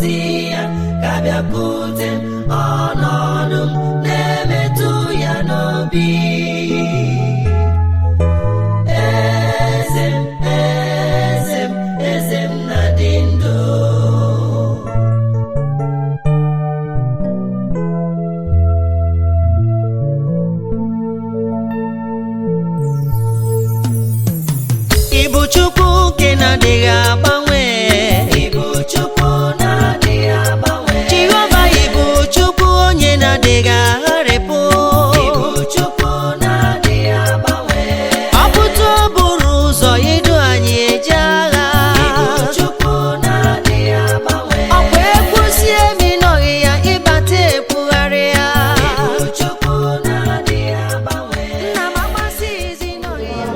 Ozi ya ga-abịakwute m, ọnọdụ m na-emetụ ya n'obi. Eze m, eze m, eze m na-adị ndụ. Ịbụ Chukwu nke na-adịghị agbanwe. Ịbụ Chukwu na-adịghị agbanwe. Jehova, ịbụ Chukwu onye na-adịghị agharịpụ. Ịbụ Chukwu na-adịghị agbanwe. Ọpụta buru ụzọ idu anyị eje agha. Ịbụ Chukwu na-adịghị agbanwe. Ọkwa ekwusie m ịnọghị ya, ịbata ekwugharị ya. Ịbụ Chukwu na-adịghị agbanwe. Nna m agbasighịzi ịnọghị ya.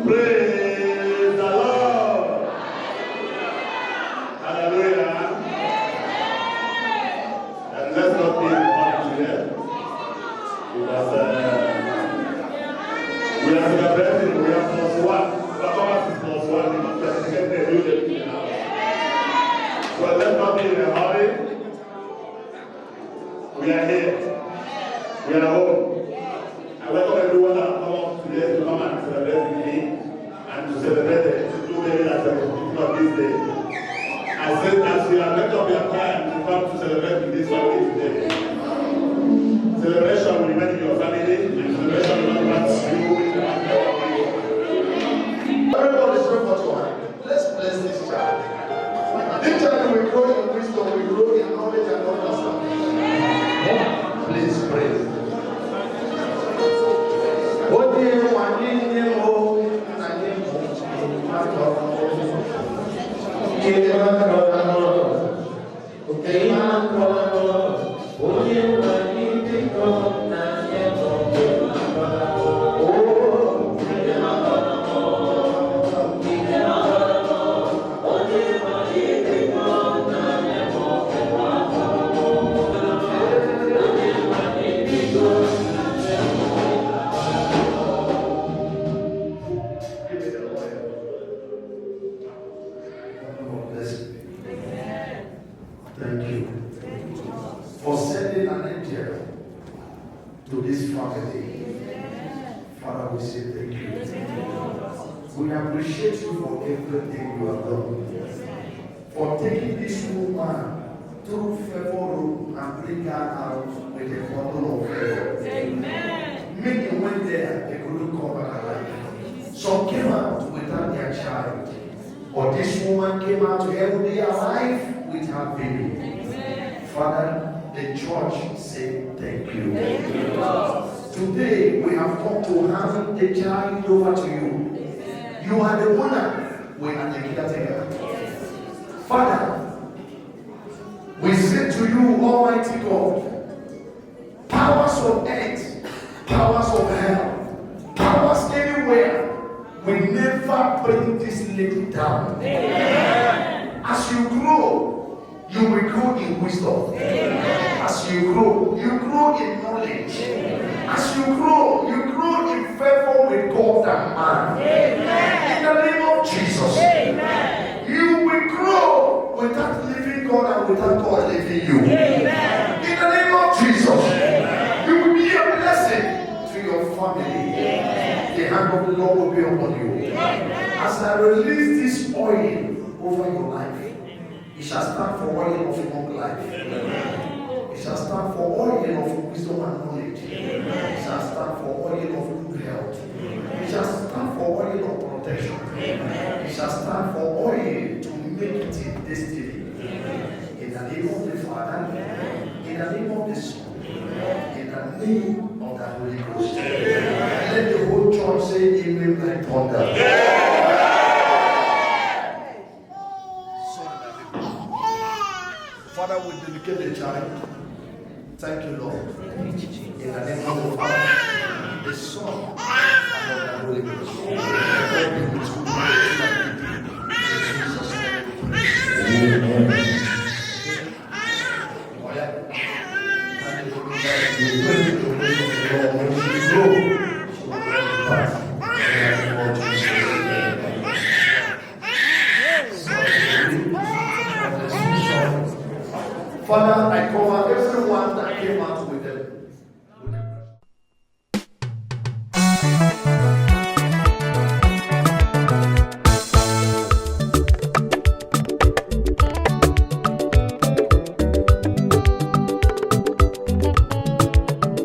Praise the Lord. Hallelujah. And let's not be in today because we are celebrating, we are plus one. Thomas is plus one because we are getting a new baby in the house. So let's not be in a hurry. We are here. We are home. I welcome everyone that come up today to come and celebrate with me and to celebrate the two babies that are completing of this day. I said, as you have made up your time to come to celebrate with this family today, celebration will remain in your family and celebration will not pass you in the family. Everybody show forth your hand. Let's bless this child. This child will grow in wisdom, will grow in knowledge and understanding. Please pray. Onye nwe nye m o, nna nye m Nke makọrọ m, nke makọrọ m, onye nwe anyị biko nna nye m nke makọrọ m. Oh, Nke makọrọ m, nke makọrọ m, onye nwe anyị biko nna nye m nke makọrọ m. Onye nwe anyị biko nna nye m nke makọrọ m. Give me the oil. God bless you. Thank you for sending an angel to this family. Father, we say thank you. We appreciate you for everything you have done. For taking this woman through favor room and bring her out with a bundle of favor. Amen. Many went there, they couldn't come back alive. Some came out without their child. But this woman came out healthy, alive with her baby. Amen. Father, the church say thank you. Thank you, Lord. Today we have come to hand the child over to you. You are the owner, we are the caretaker. Father, we say to you, Almighty God, powers of earth, powers of hell, powers anywhere will never bring this lady down. As you grow, you will grow in wisdom. As you grow in knowledge. As you grow in favor with God and man. In the name of Jesus. You will grow without leaving God and without God leaving you. In the name of Jesus. You will be a blessing to your family. The hand of the Lord will be upon you. As I release this oil over your life, it shall stand for oil of long life. It shall stand for oil of wisdom and knowledge. It shall stand for oil of good health. It shall stand for oil of protection. It shall stand for oil to make it in destiny. In the name of the Father, in the name of the Son, in the name of the Holy Ghost. Let the whole church say amen like thunder. Sorry, my people. Father, we dedicate the child. Thank you, Lord. In the name of the Father, the Son, and of the Holy Ghost. God be with you. In Jesus' name we pray. Amen. Oh, yeah. Thank you for being there. We pray the grace of the Lord when she grow, she will grow in path. In the name of Jesus. Amen. Sorry. God bless you. Sorry. Father, I cover everyone that came out with them. With the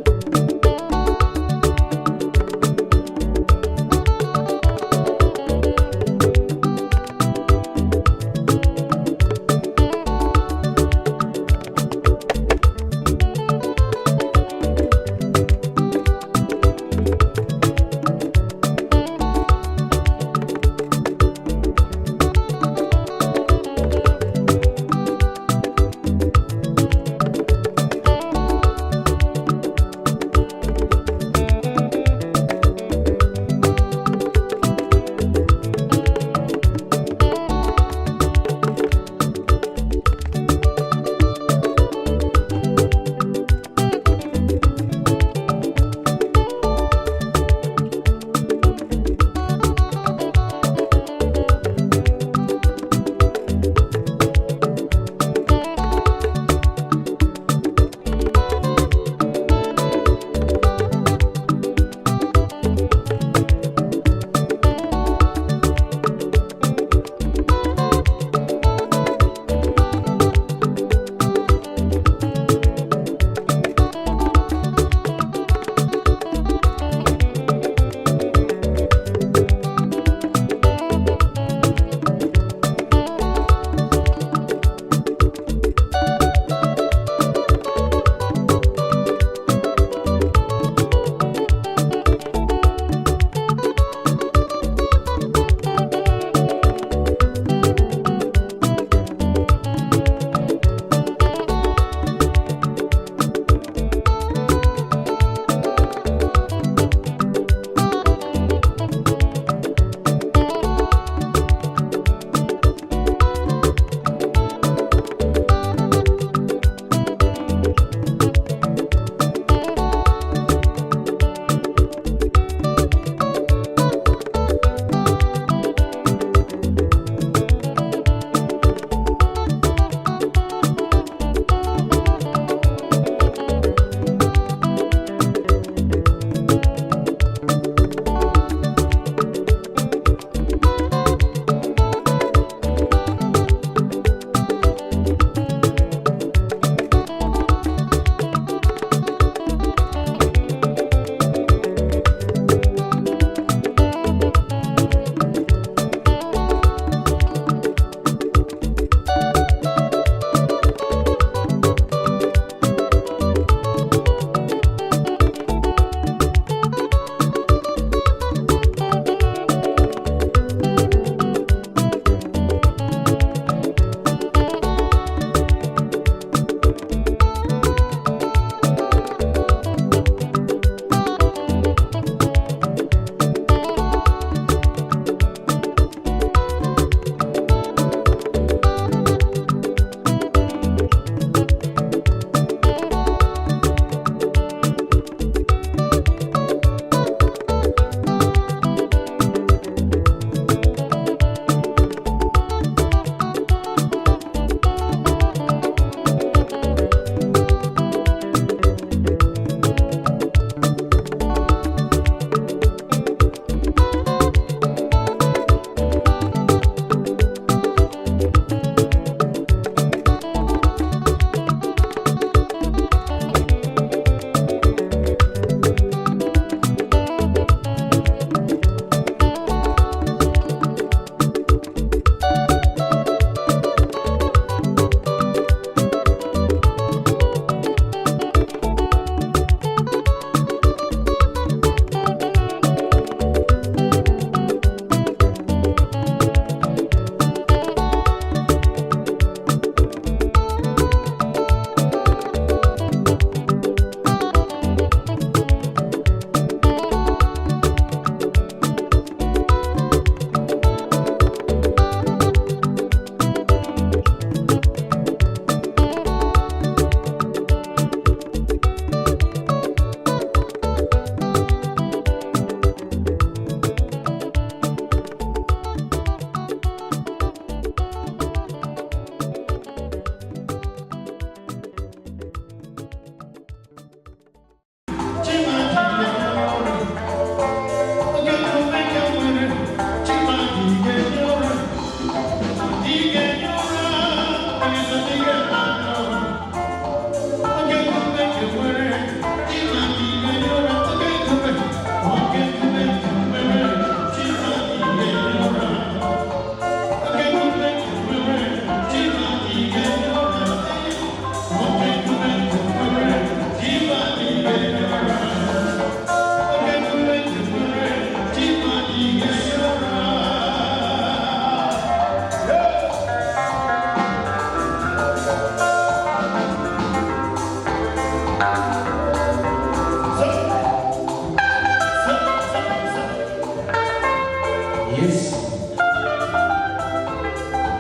Yes.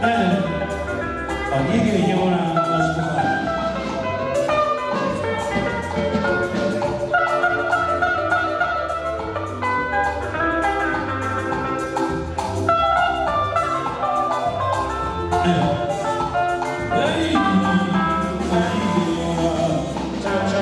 Ee, ọ dịghị ehi ụra ozugbo. Ee, ọ dịghị ehi ụra. Cha cha.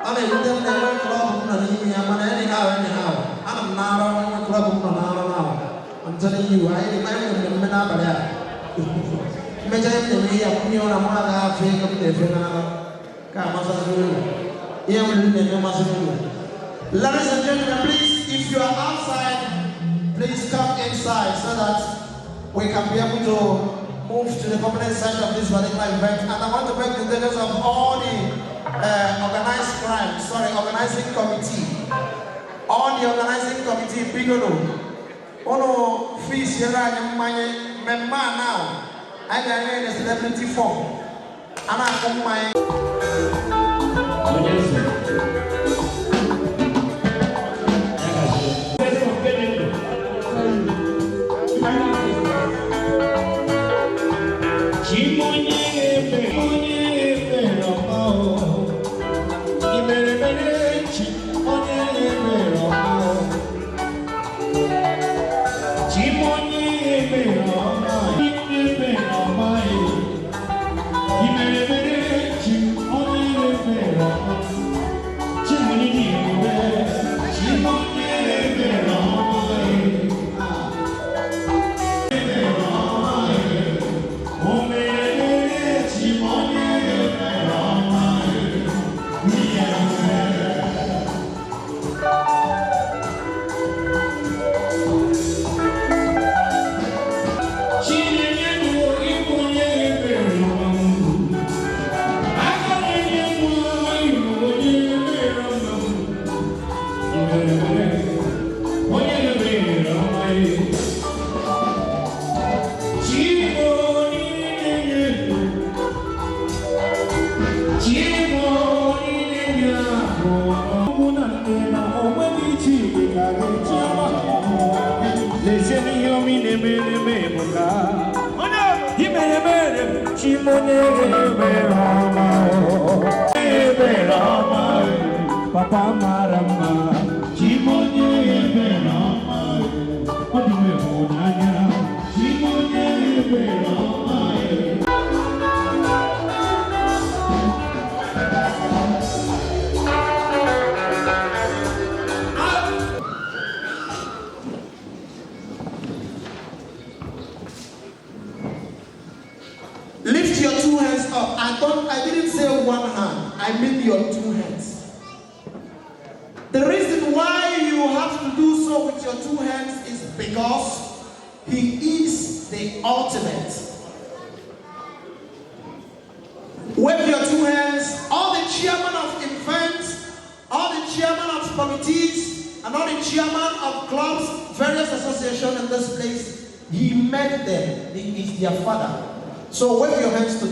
Ọ na-ewute m na enwe club m nọ n'ime ya, mana anyhow, anyhow, anọ m n'arọ nwe club m nọ n'arọ now. I'm telling you, anyị anyị nwere mmemme n'abalị a. Mmecha ihe m na-eme ihe a, mmiri ụra m agaghị afụ ego m na-efe n'arọ ka amasịrị unu. Ihe m na-eme masịrị unu. Ladies and gentlemen, please, if you are outside, please come inside so that we can be able to move to the permanent site of this particular event. And I want to bring the details of all the organized crime, sorry, organizing committee. All the organizing committee, Bigolo. Ono fees here and money, member now. I got in a celebrity form. And I come my. Onye eze. Ya gazie. Eze nke dị ndụ. Chi onye ebere ọma o. I mere mere chi onye ebere ọma o. Chi onye ebere ọma, ebere ọma e. I mere mere chi onye ebere ọma. na-emere m ebuka. I mere mere chi m onye ebere ọma ebere ọma papa mara mma chi m onye ebere ọma ọ dị m ịhụnanya chi m onye ebere ọma. Lift your two hands up. I didn't say one hand. I mean your two hands. The reason why you have to do so with your two hands is because he is the ultimate. Wave your two hands. All the chairman of events, all the chairman of committees, and all the chairman of clubs, various associations in this place, he met them. He is their father. So wave your hands to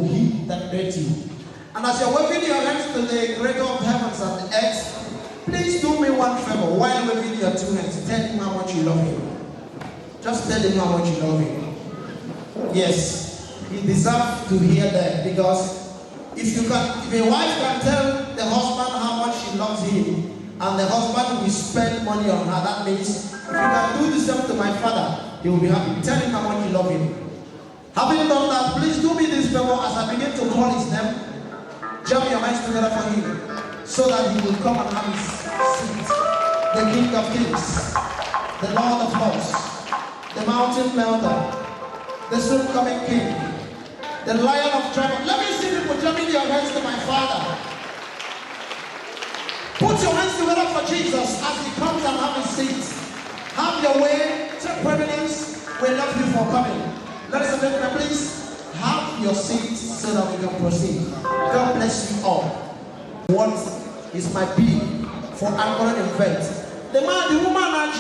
he that made you. And as you're waving your hands to the creator of heavens and earth, please do me one favor while waving your two hands. Tell him how much you love him. Just tell him how much you love him. Yes, he deserves to hear that, because if a wife can tell the husband how much she loves him, and the husband will spend money on her, that means if you can do the same to my father, he will be happy. Tell him how much you love him. Having done that, please do me this favor as I begin to call his name. Jam your hands together for him so that he will come and have his seat. The King of Kings, the Lord of Lords, the Mountain Melter, the soon coming King, the Lion of Tribe. Let me see people jamming your hands to my father. Put your hands together for Jesus as he comes and have his seat. Have your way, take preeminence. We love you for coming. Ladies and gentlemen, please have your seat so that we can proceed. God bless you all. What is my bid for anchoring event? The man, the woman, and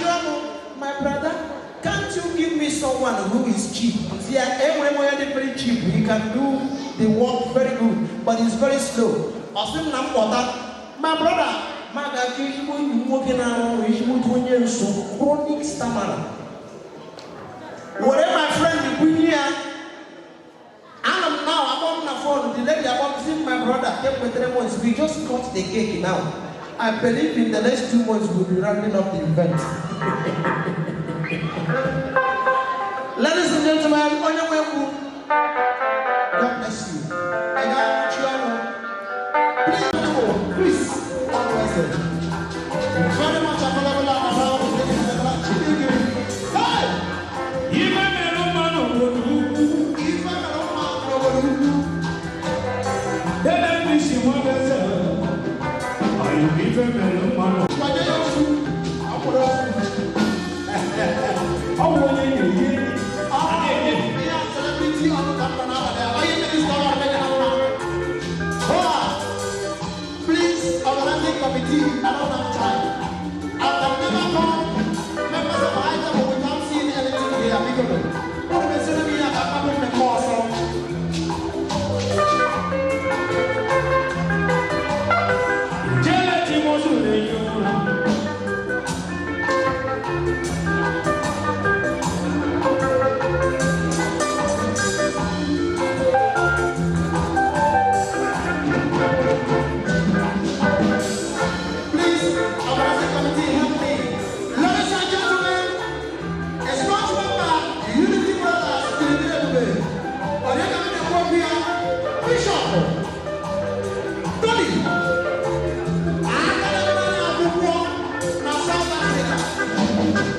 my brother, can't you give me someone who is cheap? Yeah, everyone is very cheap. He can do the work very good, but he's very slow. My brother, chronic stammerer. Whatever my friend is here, I'm now, I'm on the phone. The lady about seeing my brother came with 3 months. We just cut the cake now. I believe in the next 2 months we'll be rounding up the event. Ladies and gentlemen, on your way, God bless you. And I want you all. Please, Chris, very much available around. Hey! Please, organizing committee, I don't have time. I can never call members of item without seeing anything here. Please, organizing committee, help me. Ladies and gentlemen, a staunch member, Unity Brothers, Bishop, Tony, South Africa.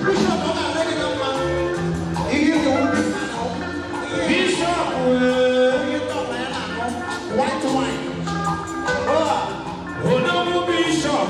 Bishop, Bishop, white wine. Oh, no, Bishop.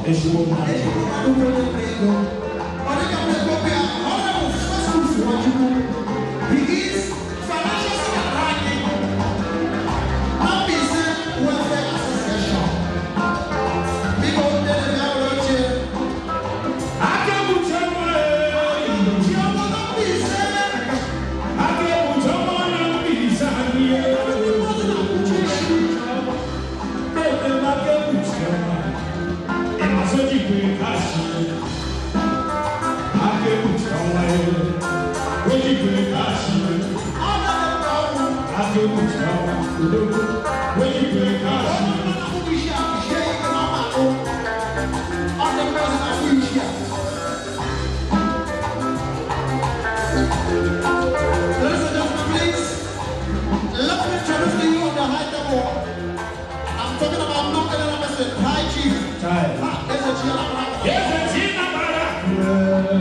Ezigbo mmadụ. Ezigbo mmadụ bụ onye nwere ego. Ọ dịka m na-ekwu okwu ya, Honorable Festus Nwachukwu. He is financial secretary anyị na Mbaise Welfare Association. Biko, ndị na-abịa were oche. Aka ekpuchi ọnwa ee. Chiọma na Mbaise. Aka ekpuchi ọnwa na Mbaise anyị ee. Ndị mmadụ na-akwụchi isi. Ebe m aka ekpuchi ọnwa. Ịma soji kwere kashi. Aka ekpuchi ọnwa ee. Oji kwere kashi. Ọ na-eme ọnwụ. Aka ekpuchi ọnwa. Odogwu. Oji kwere kashi. Onye mmadụ na-akwụghị isi a, sie ike na ọ ma-akụ. Ọ dị mma ezi na-akwụ isi a. Ladies and gentlemen, please, let me introduce to you on the high table. I'm talking about no other person, High Chief. Chai. Ah, Eze Chiamara. Eze Chinamara.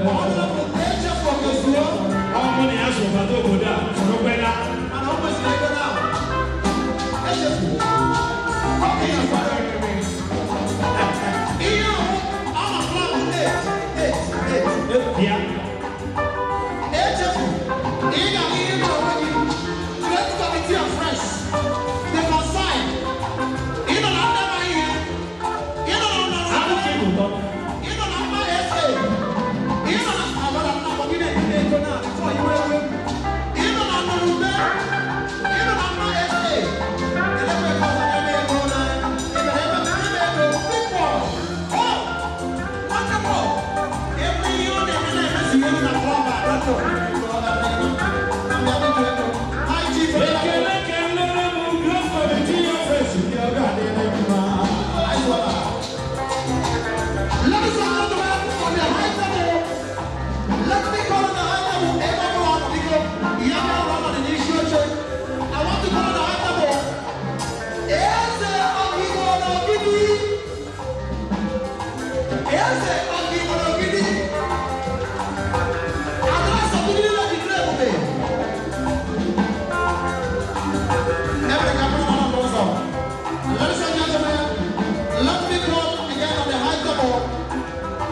Honorable Eche Fokesuo, Ọ mụ na ya so bata obodo a soro kwela. and almost like now. Eche Okay, father. Ihe ahụ, ọ na plan 8, 8, 8. Bịa. Echefu, ị ga-ahụ ihe mere onwe gị. Great Committee of Friends, the concern. Ị nọ na ndị amaghị ihe. Ị nọ na ụlọ Akụkọ ịbụ ụtọ. Ị nọ na mma SA. Ị nọ na agbara nna m gị na-ebi ego na before iwe ewe. Ị nọ na nnurube. Ị nọ na mma SA. Elekwe ka ọzọ na-eme ego na ebe ebe ebe ego big boy. Oh! Wonderful! Every ihe ọ na-eme na-emezi ihe na club a, that's all. Hi, Chief. Ekele kelere m Great Committee of Friends ndị ọ ga-adịrị mma. Ladies and gentlemen, on the high table, let me call on the high table everyone because Yama Rama the issue. I want to call on the high table. Eze Ogigbo Ogidi. Eze Ogigbo Ogidi. Address Ogidi na the grave today. Every capital man knows all. Ladies and gentlemen, let me call again on the high table.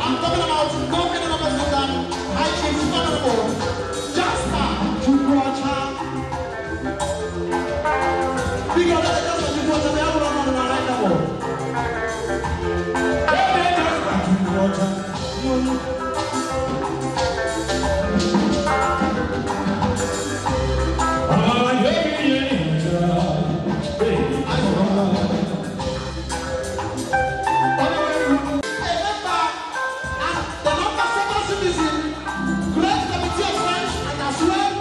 I'm talking about Governor of Sudan, High Chief Honorable Jasper Chukwuacha. Because that's Jasper Chukwuacha, they have run on the high table. Ebe Jasper Chukwu ọcha. Ah, yeah, yeah, yeah. Hey. A member and the number 7 citizen, Great Committee of Friends, and as well,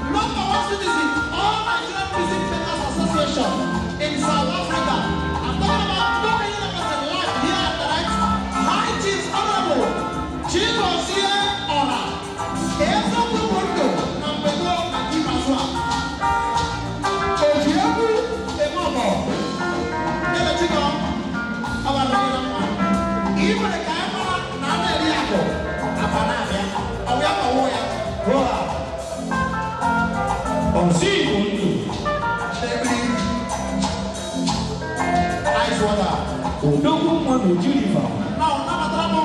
number 1 citizen, All Nigerian Music Makers Association in South Africa. I'm talking about no any other person live here at the right. High Chief Honorable Chigozie Ora. Ezokwubondo na Mbedo na Kimazwa. Ojiegwu Emomo. Ele Chigo, ọ bụ ị nwere ka anyị mara na a na-eri akụ aba na-abịa ọ bụ ya ka ọwụ ya ruo ha Ọsị Igbo ndụ. na-ebiri ice water. Odogwu nwa na Oji River. Now, nabatara m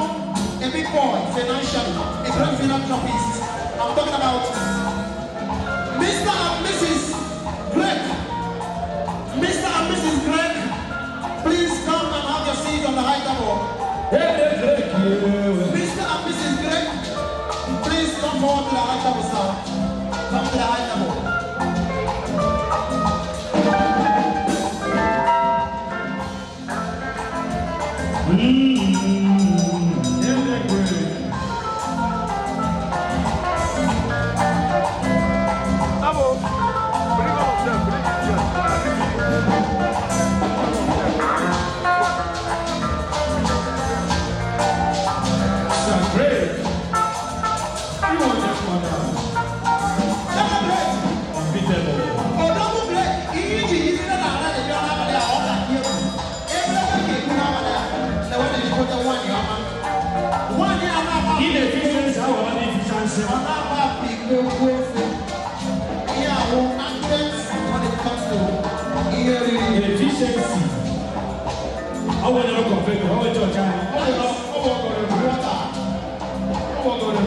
a big boy financially, a great philanthropist. I'm talking about Mr. and Mrs. Greg. Mr. and Mrs. Greg, please come and have your seat on the high table. Ebe Greg yewe. Mr. and Mrs. Greg, please come forward to the high table, sir. Come to the high table. Ebe Greg. Abo, bring all of them, bring it here. Sir Greg. You want that mother. Celebrate. Unbeatable. Odogwu Greg, ihe iji yiri na ala na-ebi n'abalị a, ọ ga-adị egwu. Ebe ebe ga-ekwu n'abalị a, na wee na-ejikọta nwaanyị ọma. Nwaanyị a na-agba Inefficiency awara na efficiency. ọ na-agba apị okwu ofe. Ihe ahụ accurate when it comes to ihe oriri. Efficiency. Ọ nwere kọfị, ọ nwere chọọchị anyị. Ọ nwere Water. Onye nwe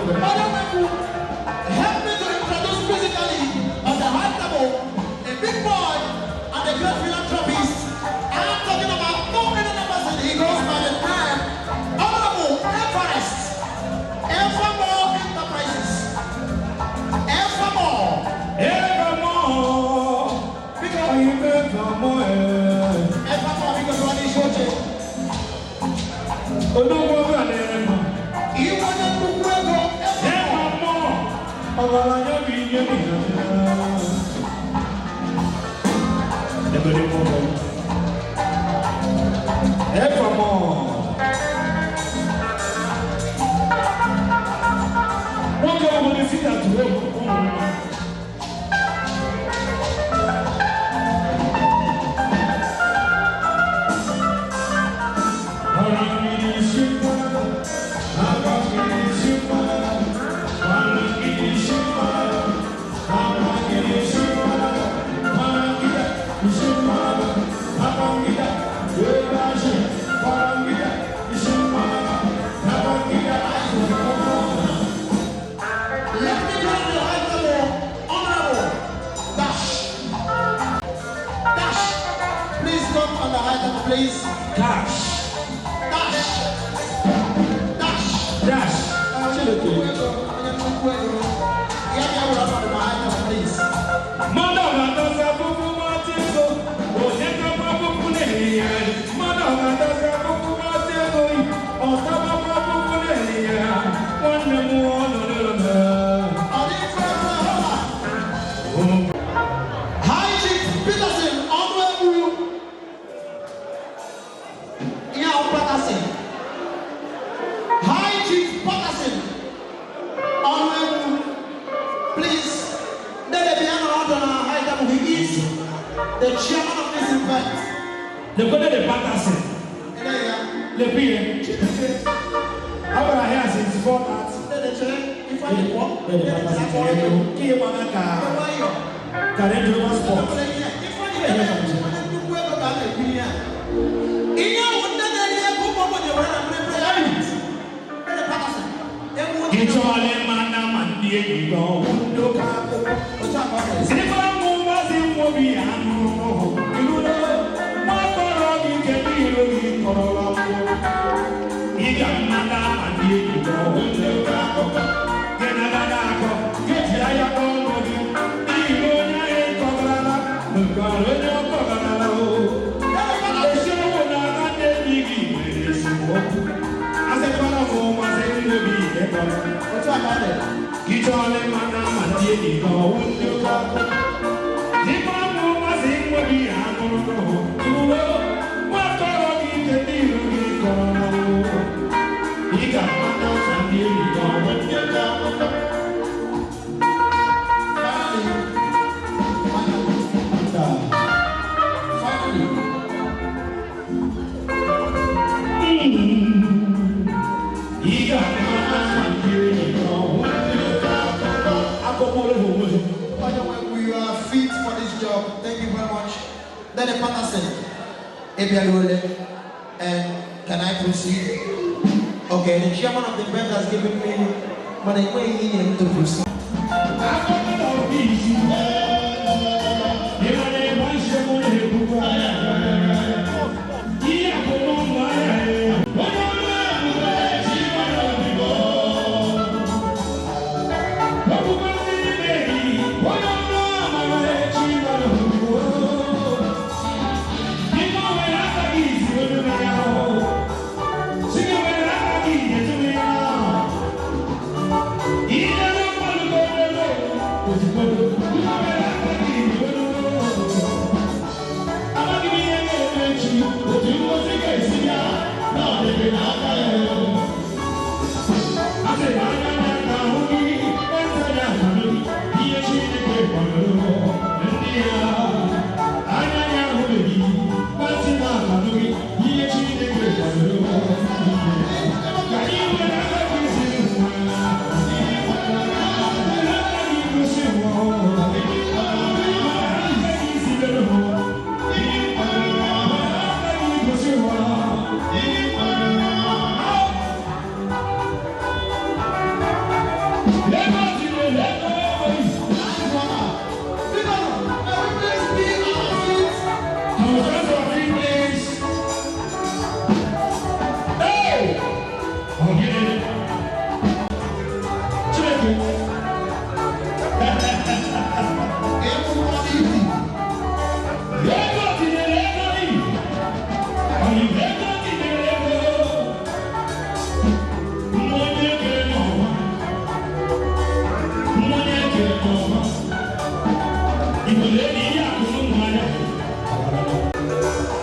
help me to introduce physically on the high table a big boy and a great philanthropist. I'm talking about no other person. He goes by the name Honorable Everest. Evermore Enterprises. Evermore. Evermore. Because Evermore. Evermore because one is your Olówó balẹ̀ mọ̀. Iwe onye nnukwu ego Evermore. Evermore. Ọ̀garanya bí iye nìyẹn. Ẹgbẹ̀rún mọ̀ bọ̀. Evermore. Nwoke ọbụla si na tụrụ ụmụ mma. Let me bring the high table, Honorable Dash. Dash. Please come on the high table, please. Dash. Dash. Dash. Dash. Onye nnukwu ego, onye nnukwu ego. Ya bịa were ọnọdụ na high table, please. Mmadụ ga-adọsa akpụkpụ mata ego, onye gakwa akpụkpụ n'ehihie. Mmadụ ga-adọsa akpụkpụ mata ego, ọtabakwa akpụkpụ n'ehihie. Nwanne m ọ nọ n'ụlọ. Ọ dị mfe mfe hụla. High Chief Peterson Ọnụegwu. Ihe ahụ Peterson. High Chief Peterson Ọnụegwu. Please, Dede bịa nọrọ ọdụ na high table. He is the chairman of this event. Lekode de Patterson, Ele ya. lepie. Chineke. Agbara here since 4:30. Dede chere Ifeanyi pụọ. Dede Dede Patterson chere ego. pụọ. Ka ịgbana ka Nwayọọ. ka Range Rover Sport. Ifeanyi onye nnukwu ego ka a na-ekwu ihe a. Ihe ahụ ndị na-eri ego ụmụ ogbenye were na mmiri ya. Dede Patterson. Ewu Ị chọọla ịma na ma ndị enyi gị ọwụ ndị ụka akwụkwọ. Otu a ka ọ dị. Ife ọmụ mazi nwobi ya nụrụ irulo nwakọrọ gị kedu iro gị kọrọ akwụkwọ. Ị ga-anata ma ndị enyi gị ọwụ ndị ụka akụkọ. Gị na-agada akọ, gị ji anya ọnụ gị. N'ihi na onye ahụ kọgarala, nwekwara onye ọ kọgarala o. Eziokwu na aka ndị enyi gị nwere esemokwu. Asịkwala m mazi nwobi ihe kọrọ. Otu a ka ọ dị. Gị chọọla ịma na ma ndị enyi gị ọwụ ndị ụka akụkọ. Ife ọmụ masị nwobi ya nụrụ iwuwe nwakọrọ gị ike ndị iro gị kọrọ n'ọnwụ. Ị ga-amata ma ndị enyi gị ọwụ ndị ụka akụkọ. Finally, finally, Ị ga-amata ma ndị enyi gị ọwụ ndị ụka akụkọ. Akụkọ ole ha onwe ha. Onye nwe we are fit for this job. Thank you very much. Dede Patterson, Ebialuole, and can I proceed? Okay, the chairman of the event has given me money to proceed. Akụkọ na obi isi. Ịma na-ebe nsogbu na-ebukwa ya. Ihe akụmọnụ ahịa ya. Onye ọrụ ebube chi gbara odibo. Ọkpụkpọ ndị na-eyi, onye ọrụ amara chi gbara odibo. Ime o nwere aka gị isi onye mere ahụ. Chi gị nwere aka gị etinye ya ahụ. Ihe na mmadụ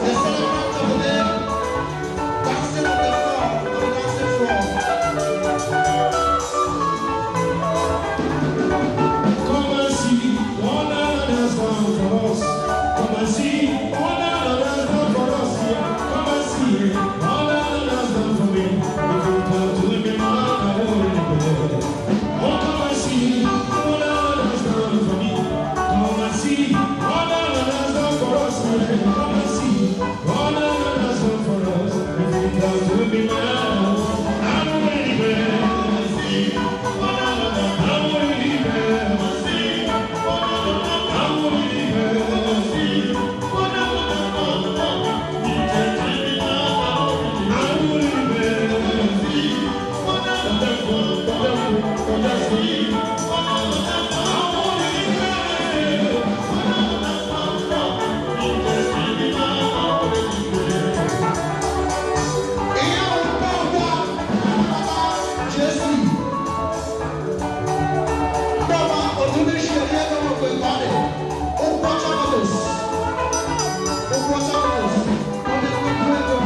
The celebrant of the day, dancing on the floor, on the dancing floor. Come and see all others done for us. Come and see all others done for us. Yeah. Come and see all others done for me. If you come to me, man, I won't regret. Oh, come and see all others done for me. Come and see all others done for us. Yeah. Come and see all others done for us. If you come to me, man, I won't regret. See all others, I won't regret. Ihe ọkpụkpọ ọgbọ Jesi. Ndọba otu ndị shi eri ego nwekwe ka ọ dị. Ụkwụ ọcha noodles. Ụkwụ ọcha noodles. Onye nnukwu ego.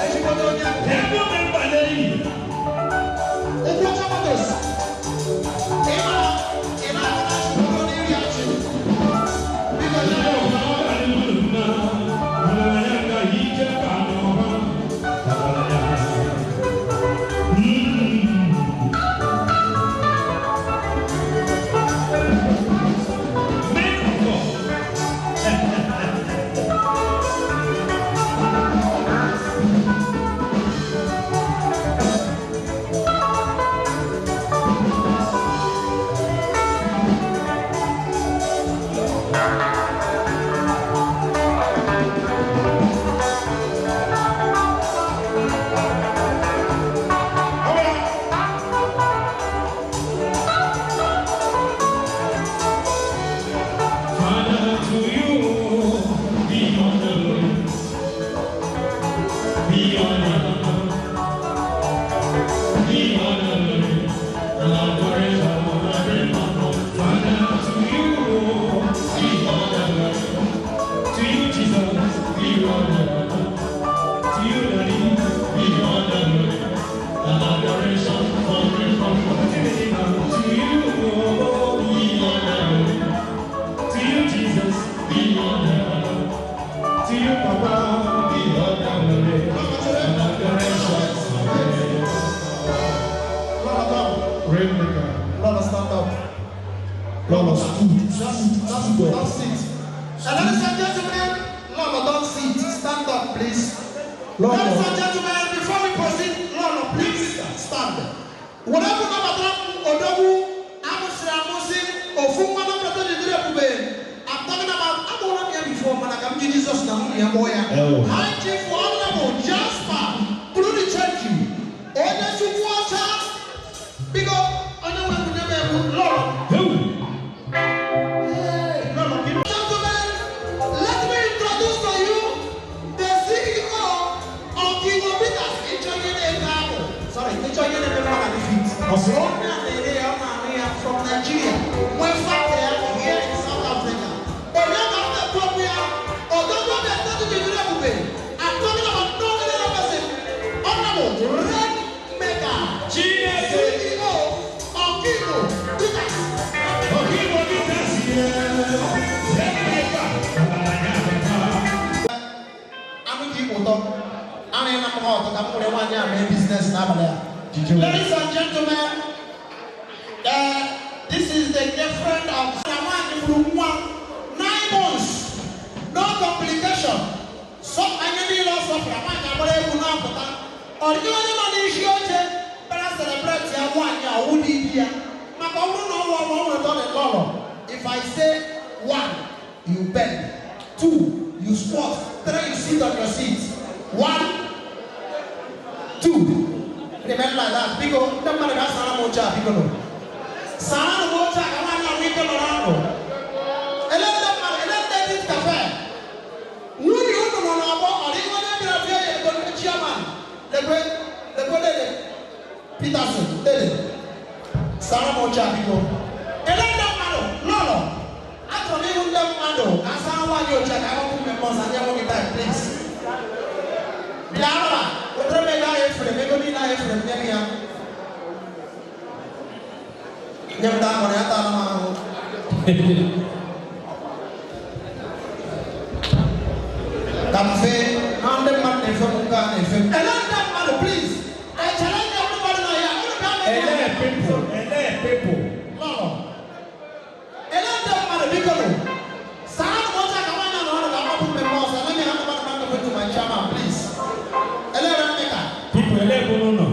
Ezigbote onye ụkwụ ọcha noodles. Ị mara, ị na-ahụ na achịkọrọ n'iri achị. Biko nye m. Father, to you be honor, be honor, be honor, and forever, forever. Father, to you be honor, to you Jesus be honor, to you Daddy be honor, and adoration forever. To you be honor. To you, Jesus, be honor. To you, Papa, be honor. And adoration. Lord, come. Rainmaker. Lord, stand up. Lord, stood. Don't sit. And ladies and gentlemen, Lord, don't sit. Stand up, please. Lord. Ladies and gentlemen, before we proceed, Lord, please stand. Whatever number Odogu, Amusi Amusi, Ofunwa number 33 Ebube. I'm talking about I'm not here before, man. I come to Jesus now. Oh. High Chief Honorable Jasper, Blue the Church. Onye Chukwu ọcha. Biko, onye nwe nwunye m bụ Lord. Who? Gentlemen, let me introduce to you the CEO of Igbo Peters Sorry, from Nigeria. When there here in South Africa. I'm talking about no other person. Honorable Red Maker, CEO of Igbo Peters. Anụ dị ụtọ anụ na m ọtọ ka m nwere nwaanyị a mee biznes n'abalị a. Ladies and gentlemen, this is the girlfriend of nwaanyị mụrụ nwa 9 months, no complication. So anyị niile ọ sọpụrụ nwaanyị agbara egwu na-apụta. Ọ dịghị onye nọ n'isi oche bịara celebrate ya nwaanyị a ọwụ di ya maka ọ bụrụ na ọ nwụọ ọ nwere ọ dị lọlọ. If I say one, You bend. Two, you squat. Three, you sit on your seat. One, two. Remain like that. Biko, ndị mmadụ ga-asara m oche a, biko nụ. Sara m oche a ka nwaanyị ahụ ike nọrọ ọdụ. Ele ndị mmadụ, ele ndị dị cafe. Nwunye unu nọ n'ọgbọ, ọ dịghị onye bịara bịa ya ego ndị chairman. Lekwe, lekwe dede. Peterson, dede. Sara m oche a, biko. Ele ndị mmadụ, lọlọ. Achọrọ m ịhụ ndị mmadụ ka a sara nwaanyị oche a ka agbapụ mmemme ọzọ anyị enweghị time, please. Bịa arụba, wetara m ego ahụ efere m, ego niile ahụ efere m, nye m ya. Nye m daa nwere ya taala m ahụhụ. Ka m fee, na ndị mmadụ na-efe m nke a na-efe m. Ele ndị mmadụ, please. I challenge everybody now here. Unu bịa mee Ele ya. people, ele people. Lọlọ. Ele ndị mmadụ, biko nụ. Saa nụ oche ka nwaanyị nọ ọdụ ka agbapụ mmemme ọzọ. Let me hand over the microphone to my chairman, please. Ele Remeka. People, ele ebe unu nọ.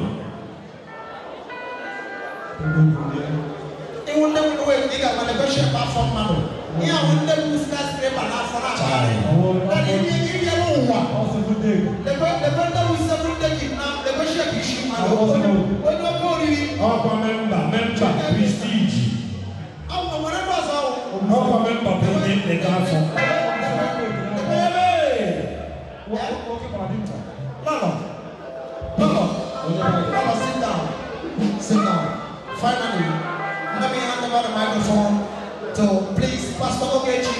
Iwu ndị nwere wee dị ka mana ebe shape afọ mmadụ. Ihe ahụ ndị bụ skyscraper n'afọ na-akpagharị. Daddy, ibi n'ụwa. Lekwe lekwe ndị bụ seven decade na lekwe shape isi mmadụ. Onye oke oriri. Ọkwa member, member prestige. Ọ nwere ndị ọzọ ahụ. Ọkwa member bụ onye nleta afọ. Ebe! Lọlọ. Lọlọ. Lọlọ, sit down. Sit down. Finally, let me hand over the microphone to please Pastor Ogechi.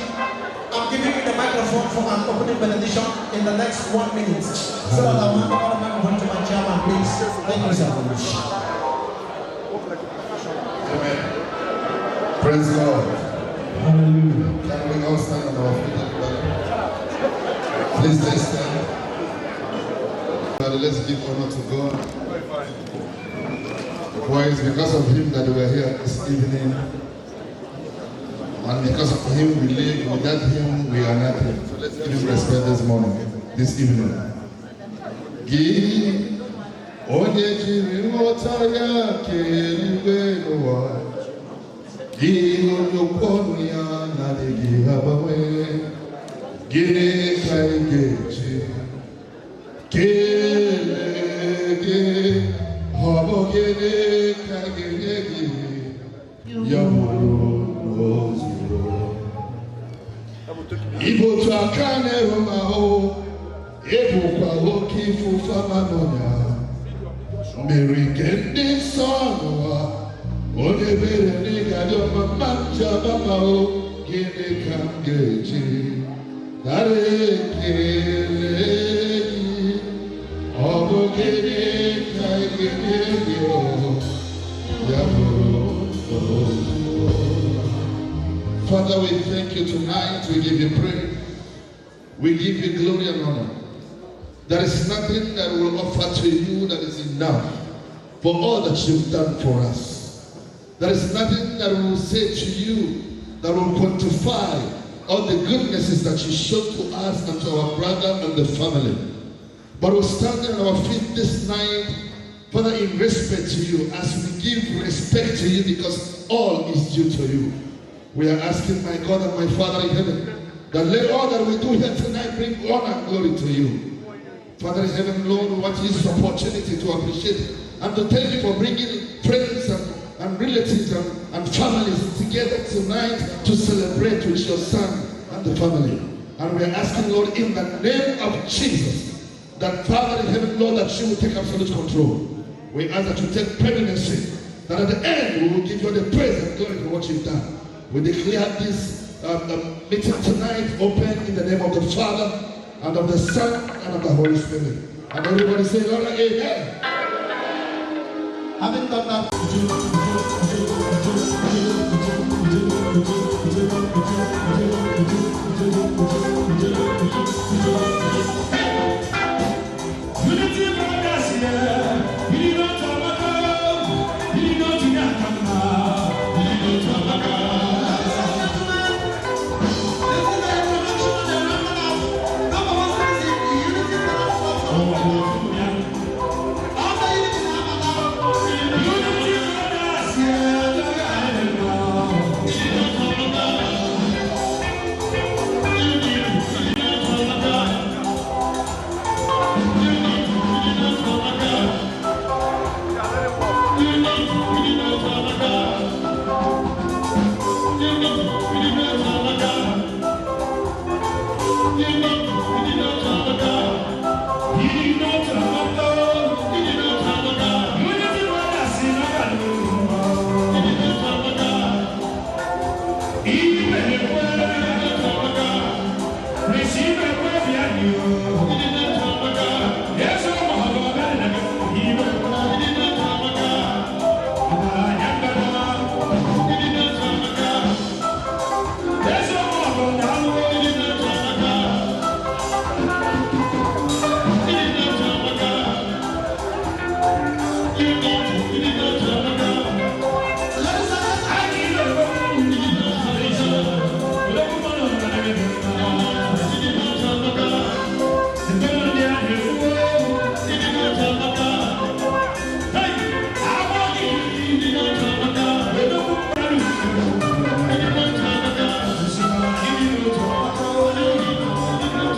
I'm giving you the microphone for an opening benediction in the next 1 minute, so that I'll hand over the microphone to my chairman, please. Thank you, sir. Amen. Praise God. Hallelujah. Can we all stand on our feet, everybody? Please, let's stand. Everybody, let's give honor to God. For it's because of Him that we are here this evening. And because of Him we live. Without Him we are nothing. So let's give Him respect this morning, this evening. Gị onye jiri nghọta ya kee eluigwe n'ụwa, gị onye okwu ọnụ ya na-adịghị agbanwe, gịnị ka ị ga-eji kelee gị? Ọ bụ gịnị ka ị ga-enye gị ya bụrụ n'ozugbo? Ịbụ otu aka na-eru m ahụ, ịbụkwa oke ifufe ama n'ọnya mmiri nke ndị nsọ n'ụwa, onye ebere ndị ga-adị ọma mma nji abama o, gịnị ka m ga-eji nara ekele gị? Ọ bụ gịnị ka ị ga-enye gị o ya bụrụ ozugbo? Father, we thank you tonight. We give you praise. We give you glory and honor. There is nothing that we will offer to you that is enough for all that you've done for us. There is nothing that we will say to you that will quantify all the goodnesses that you showed to us and to our brother and the family. But we're standing on our feet this night, Father, in respect to you, as we give respect to you because all is due to you. We are asking, my God and my Father in heaven, that let all that we do here tonight bring honor and glory to you. Father in heaven, Lord, we want to use this opportunity to appreciate and to thank you for bringing friends and relatives and families together tonight to celebrate with your son and the family. And we are asking, Lord, in the name of Jesus, that Father in heaven, Lord, that you will take absolute control. We ask that you take preeminency, that at the end we will give you the praise and glory for what you've done. We declare this meeting tonight open in the name of the Father, and of the Son, and of the Holy Spirit. And everybody say, Lord, amen. Having done that, Unity Brothers, yeah. You know to Amaka. You know to Nakama. You know to Amaka. This is the introduction and the rounding off. Number one citizen, the Unity Brothers Club. After Unity, now, Unity Brothers, yeah.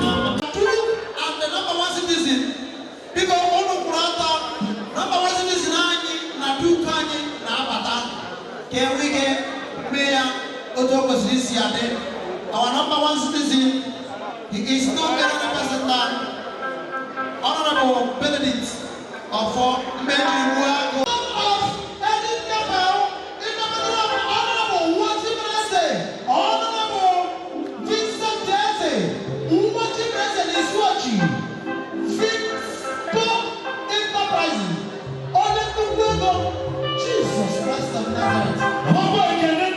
And the number one citizen, biko unu kwụrụ ọtọ, number one citizen anyị na duke anyị na-abata ka enwe ike mee ya otu o kwesịrị isi adị. Our number one citizen, he is no other person than Honorable Benedict Ofo Mmejiribuagu. Of Edith Gabel, in the middle of Honorable Wachibreze, Honorable Vincent Eze, Nwachibreze Isuochi, Victor Enterprises, Onye nnukwu ego, Jesus Christ of Nazareth.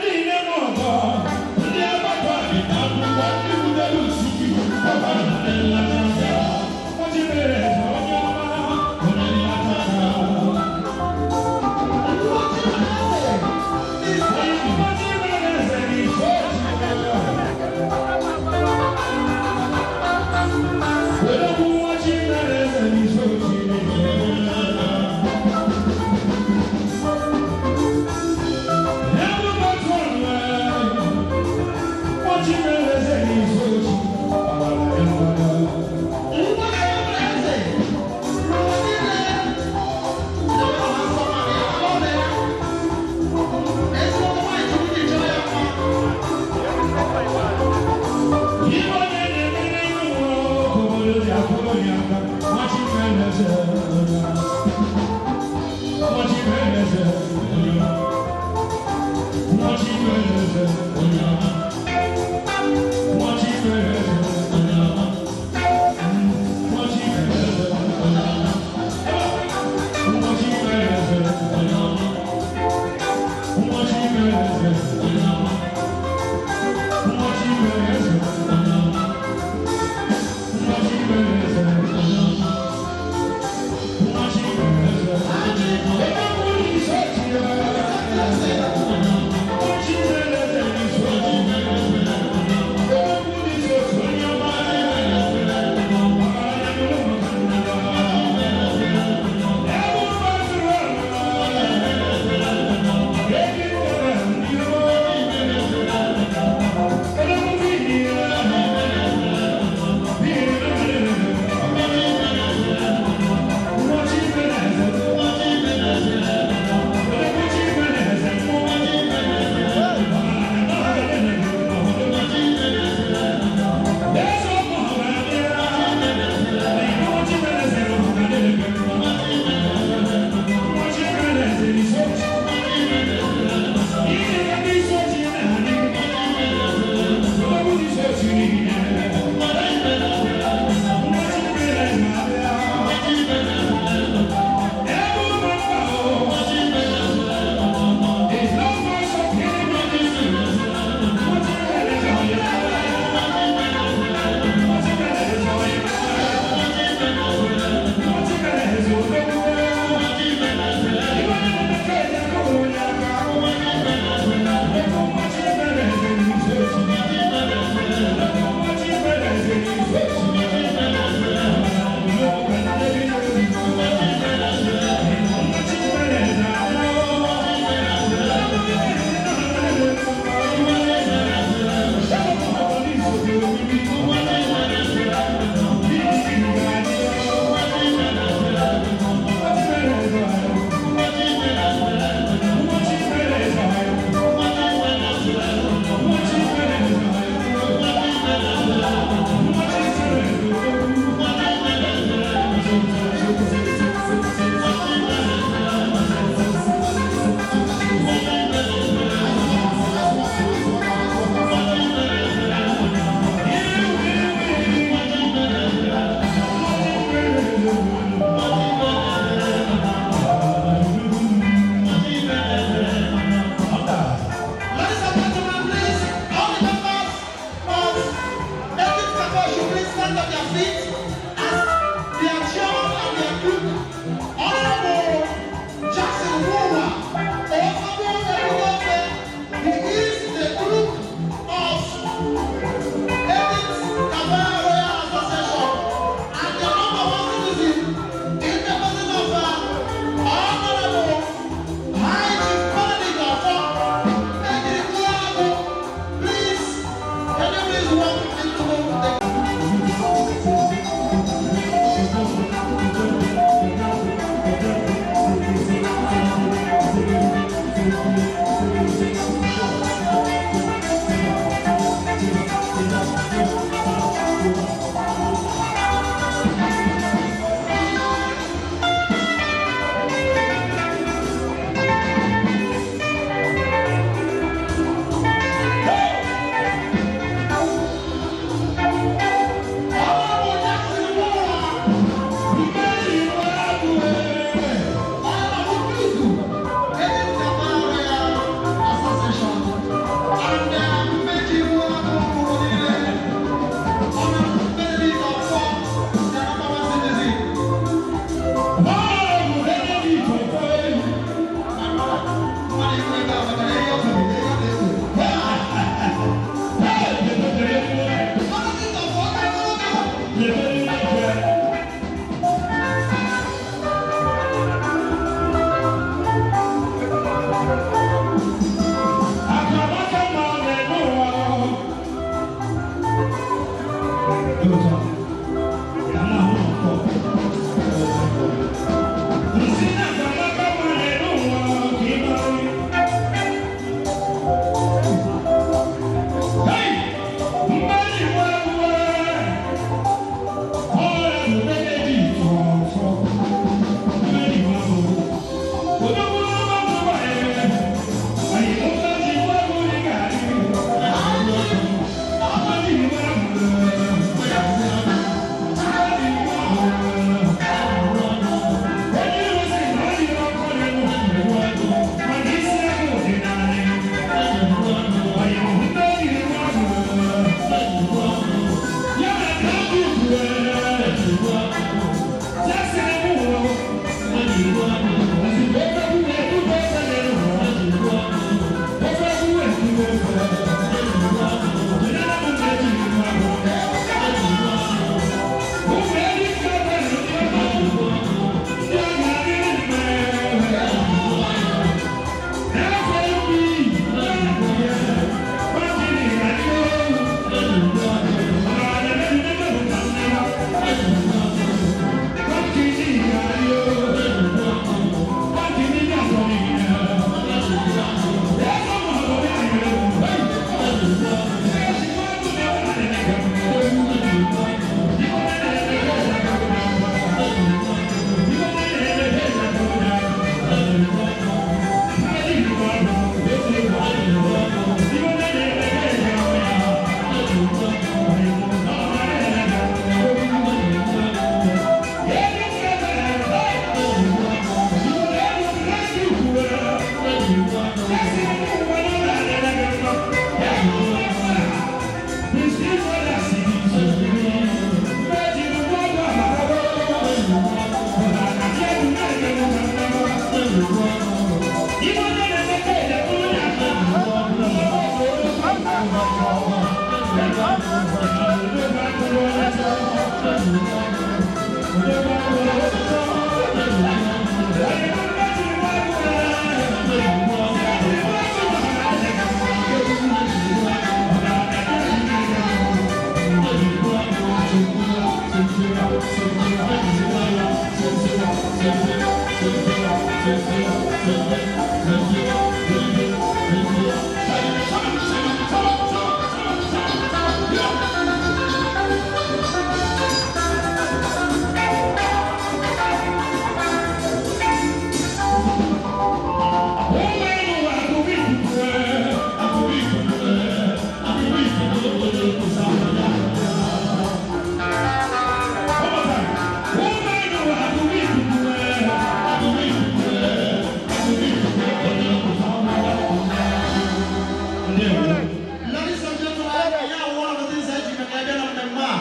Ladies and gentlemen, yeah, one of the things that you can get on the map.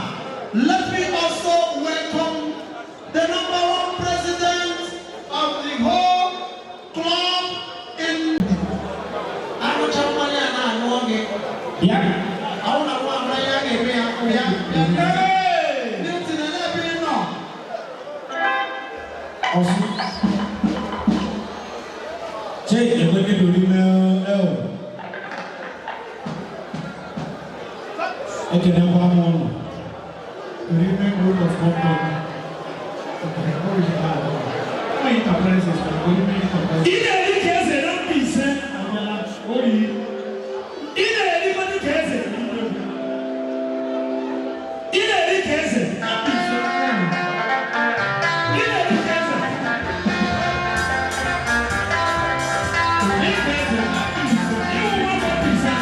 Let me also welcome the number one president of the whole club in. Anụcha mmanya a na-aṅụ oge. Ọ na nwa amara ya ga-eme ya bịa bịa. Milton, ele ebe ị nọ? Ṣé ẹgbẹ́ nítorí mẹ́ ẹ o? Ekenekwa m ụnụ. Orime Group of Company. Enterprises, Orime Enterprises. Ị na-eri ka eze na Mbaise abịala oyi. Ị na-erikwanụ ka eze na Mbaise. Ị na-eri ka eze na Mbaise. Ị na-eri ka eze. Ị ka eze na Mbaise. Ịwụ nwa Mbaise.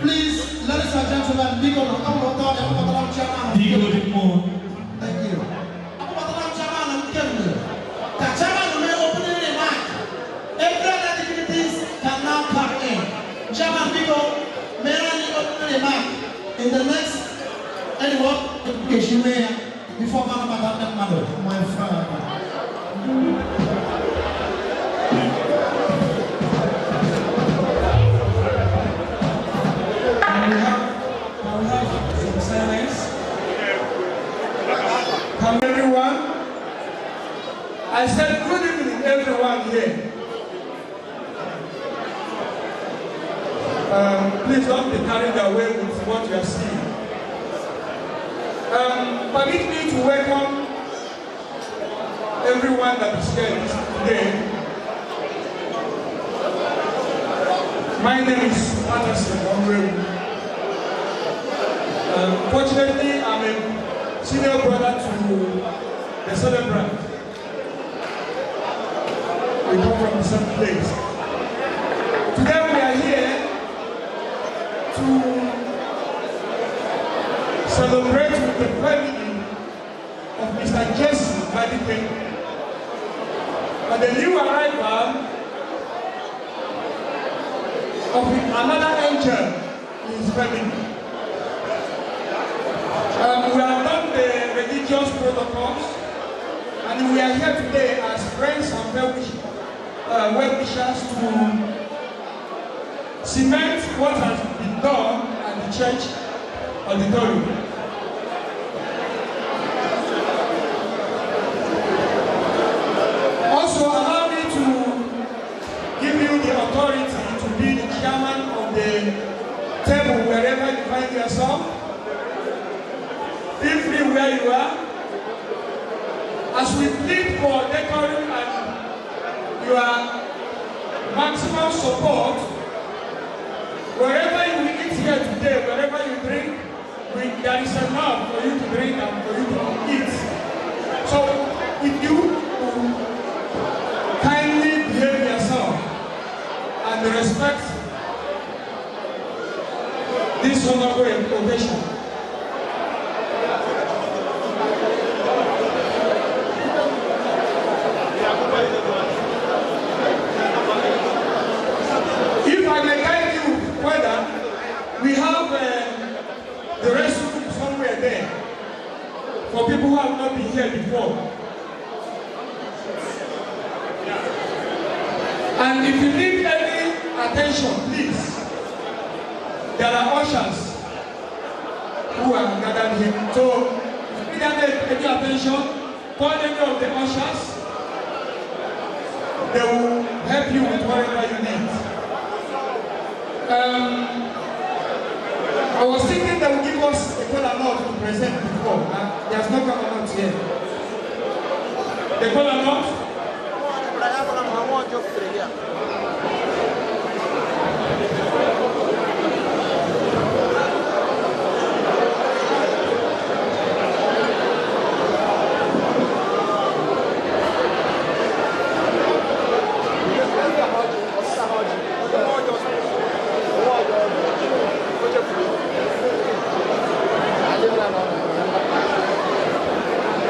Please, ladies and gentlemen, biko nọ, ọ bụrụ ọtọ, akpọbatara m chairman. Thank you. Akpọbatara m chairman kemgbe. Ka chairman mee opening remark. Every other dignitaries can now come in. Chairman, biko, mere anyị opening remark in the next anyway, nkeji mee ya before m anabata ndị mmadụ. My father. Can we have some silence? Come everyone. I said good evening everyone here. Please don't be carried away with what you are seeing. Permit me to welcome everyone that is here today. My name is Patterson Onwewu. Fortunately, I'm a senior brother to the celebrant. We come from the same place. Today we are here to celebrate with the family of Mr. Jesse Badike and the new arrival of another angel in his family. We have done the religious protocols, and we are here today as friends and well-wishers to cement what has been done at the church auditorium. Also, allow me to give you the authority to be the chairman of the table wherever you find yourself. Feel free where you are. As we plead for decorum and your maximum support, wherever you eat here today, wherever you drink, there is enough for you to drink and for you to eat. So, if you kindly behave yourself and respect this wonderful occasion. If I may guide you further, we have the restroom somewhere there for people who have not been here before. And if you need any attention, please, there are ushers who are gathered here. So, if you need any attention, call any of the ushers. They will help you with whatever you need. I was thinking they would give us a kola nut to present before. There's no kola nut here. The kola nut?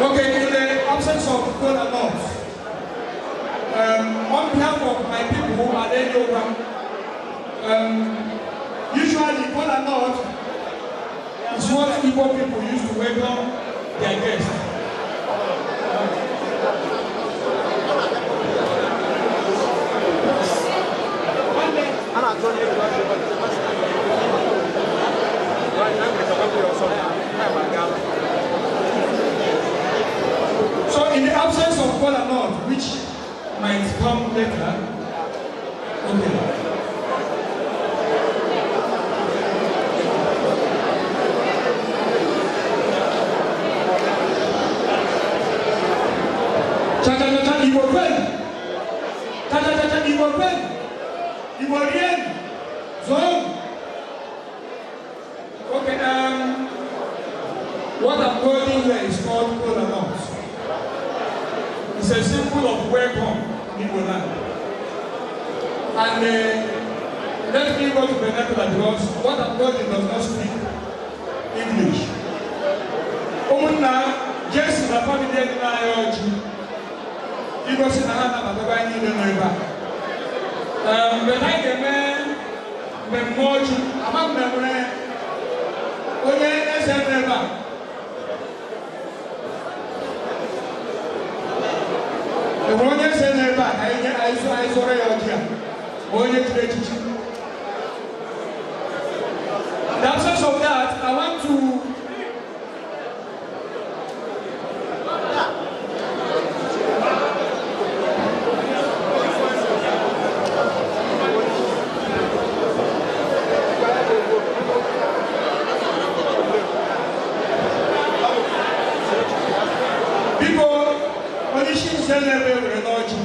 Okay, in the absence of kola nut, on behalf of my people who are there over, usually kola nut is what Igbo people used to welcome their guests. So in the absence of kola nut, which might come later, okay. Cha cha cha cha Igbo kwen. Cha cha cha cha Igbo kwen. Igbo rien. Zone. Okay, what I'm holding here is called kola nut. It's a symbol of welcome in Igbo land. And let me go to vernacular because what I'm holding does not speak English. Ụmụnna Jesu na family dị n'ahịa ọjị igosi na ha nabataba anyị niile nọ ebe a. Mgbe anyị ga-eme mmemme ọjị, ama m na enwere onye eze nọ ebe a. Enwere onye eze nọ ebe a ka anyị zụrụ ya ọjị a, ma onye chiri echichi. In the absence of that, I want to Biko, onye isi nze na-ebe were n'ọjị.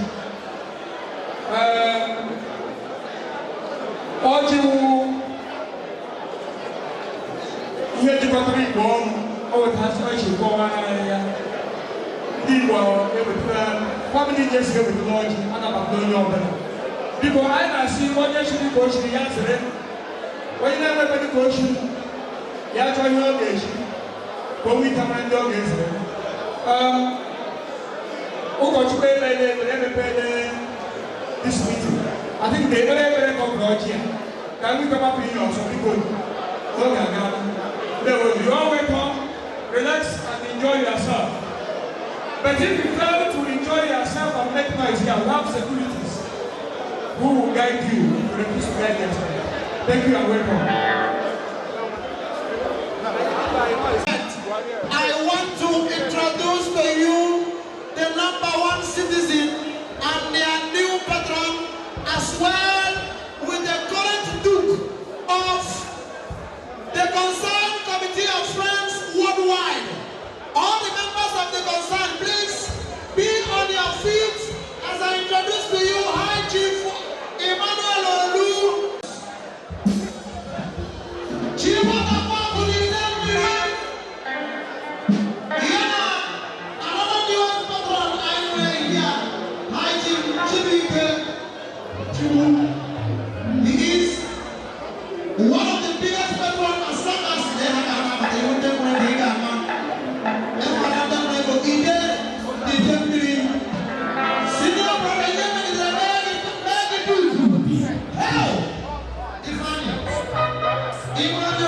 Ọjị wụ ihe jikọtara Igbo ọnụ, o wetasị ọjị kọwara ya. Ndị Igbo ewetara, family Jesu ewetara ọjị, anabata onye ọbụla. Biko, anyị na-asị onye chiri ka o chiri ya zere, onye na-enwebeghị ka o chiri, ya chọọ ihe ọ ga-echi, ka o nwee ike mara ndị ọ ga-ezere. Ụkọchukwu ekpere ekpere emepere this meeting. I think the ekpere ekpere kọpụrụ ọjị a ka ndị kọmapụ ihe ọzọ biko n'oge agala. You all welcome, relax and enjoy yourself. But if you fail to enjoy yourself and make noise here, we have securities who will guide you if you refuse to guide yourself. Thank you and welcome. I want to introduce to you the #1 citizen and their new patron, as well with the current Duke of the Concerned Committee of Friends Worldwide. All the members of the concern, please be on your feet as I introduce to you High Chief Emmanuel Olu. Chief He is one of the biggest patrons Thank you.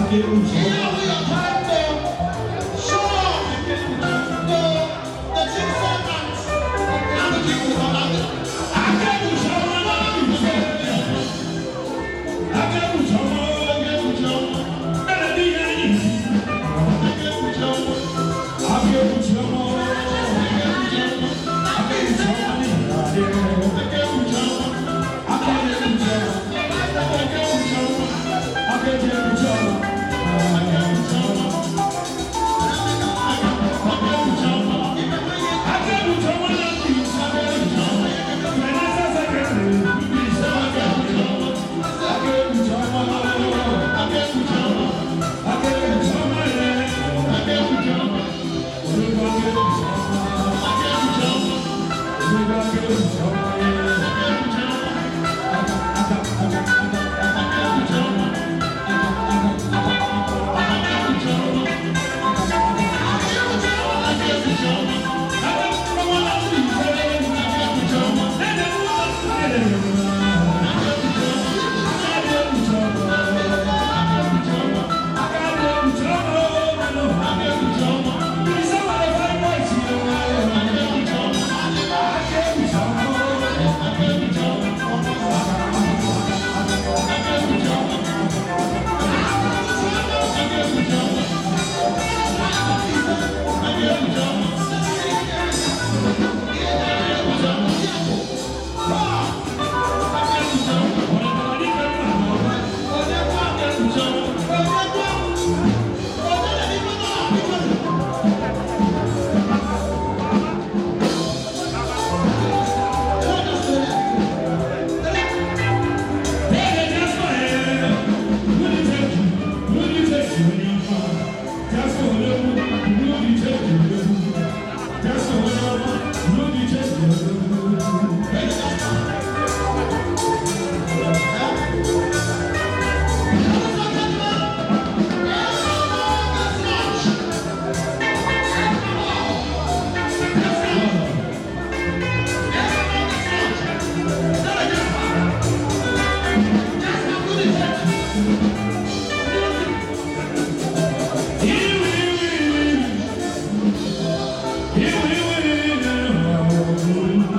Here we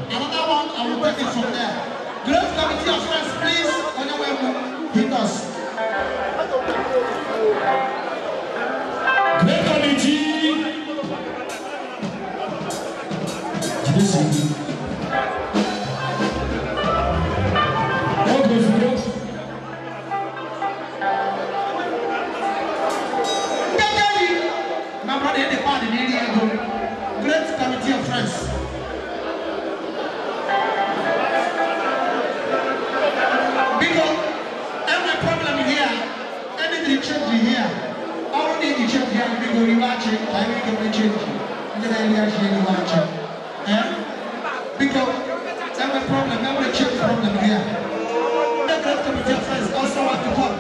Another one, I will take it from there. Great Committee of Friends, please, on your way, hit us. Great Committee. Jidesi. What goes with My brother, the party, Great Committee of Friends. Because every problem here, anything change here, all need to change here, we go rematch it, I will go change. Because every problem, every change problem here. The Great Committee of Friends also want to come.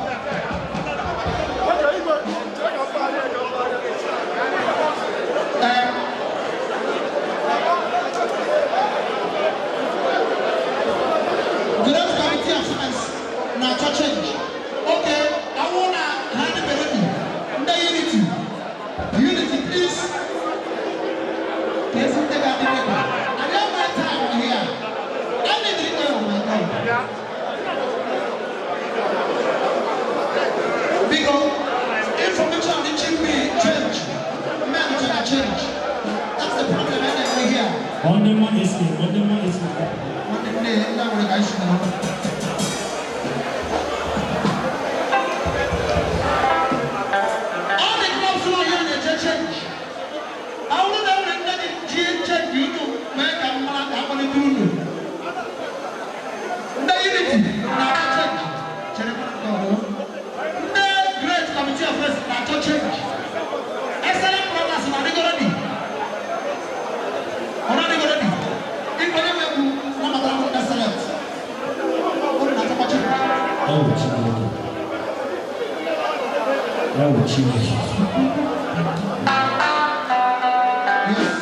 Great Committee of Friends, now to change. Okay, I wanna hand it ready. The unity. Unity, please. Please take out the record. I don't have my time here. I need to go, my God. Because information reaching me change. Man to change. That's the problem anyway here. Only one is in. Only one is in. All the clubs who are here, they change. I will not let it change you to make a man have to do. The unity, now change. The Great Committee of Friends, now change. Excellent brothers, now they go ready. Now they go ready. If we excellent. Oh, Jesus. Yes.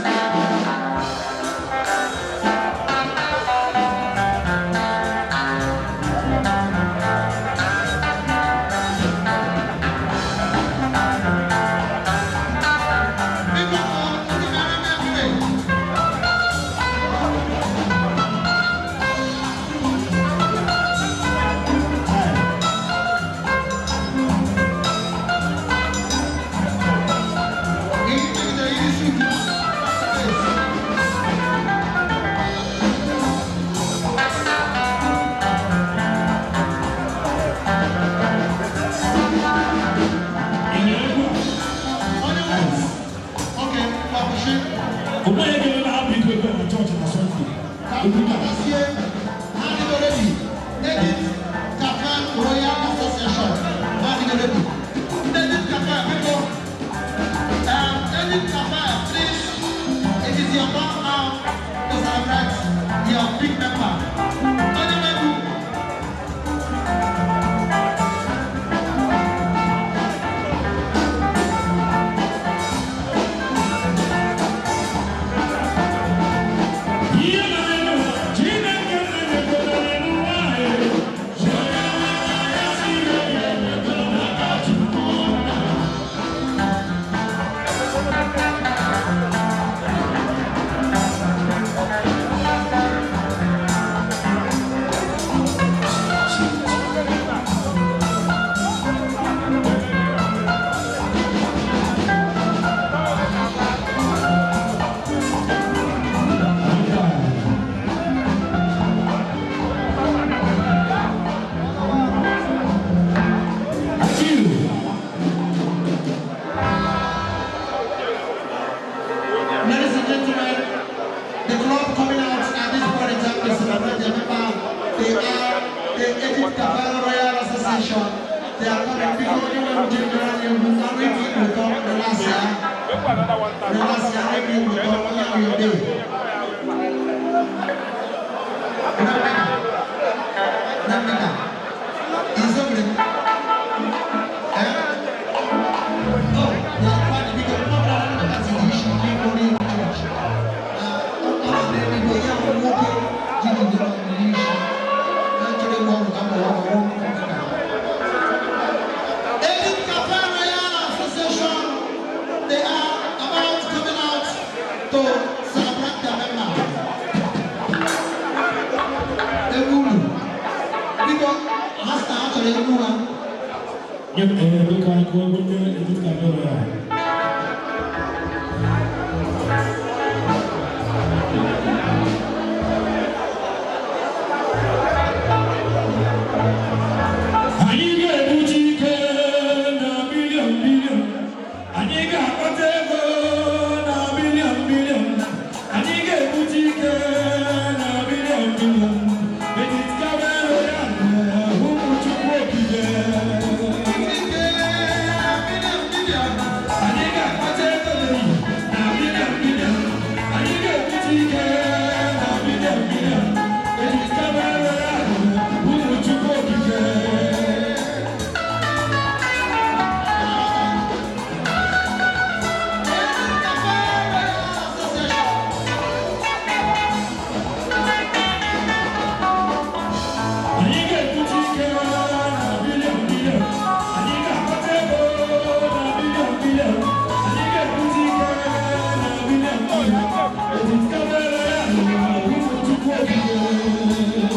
Cafe, people. Edith Cafe, please. It is your turn now to celebrate your big member. Onye Megu. Ladies and gentlemen, the club coming out at this point in time to celebrate their member. They are the Edith Cafe Royal Association. They are coming because you will do the everything will come the last year. The last year, everything will come on your day. Namika, is okay. Eh? Oh, they are funny because that's the issue. Edith Cafe Royal Association, they are about coming out to celebrate their member. Egwu, because Master actually egwu ha. Biko anyị kụọ egwu ndị Edith Cafe Royal. Anyị ga-ebute ike na bilion bilion. Anyị ga-akpata ego na bilion bilion. Anyị ga-ebute ike na bilion bilion. Edith Cafe Royal, ụmụ Chukwu okike. Anyị ga-akpata ego na bilion bilion. Anyị ga-ebute ike na bilion bilion. Edith Cafe Royal, ụmụ Chukwu okike. Edith Cafe Royal Association. Anyị ga-ebute ike na bilion bilion. Anyị ga-akpata ego na bilion bilion. Anyị ga-ebute ike na bilion bilion. Edith Cafe Royal, ụmụ Chukwu okike.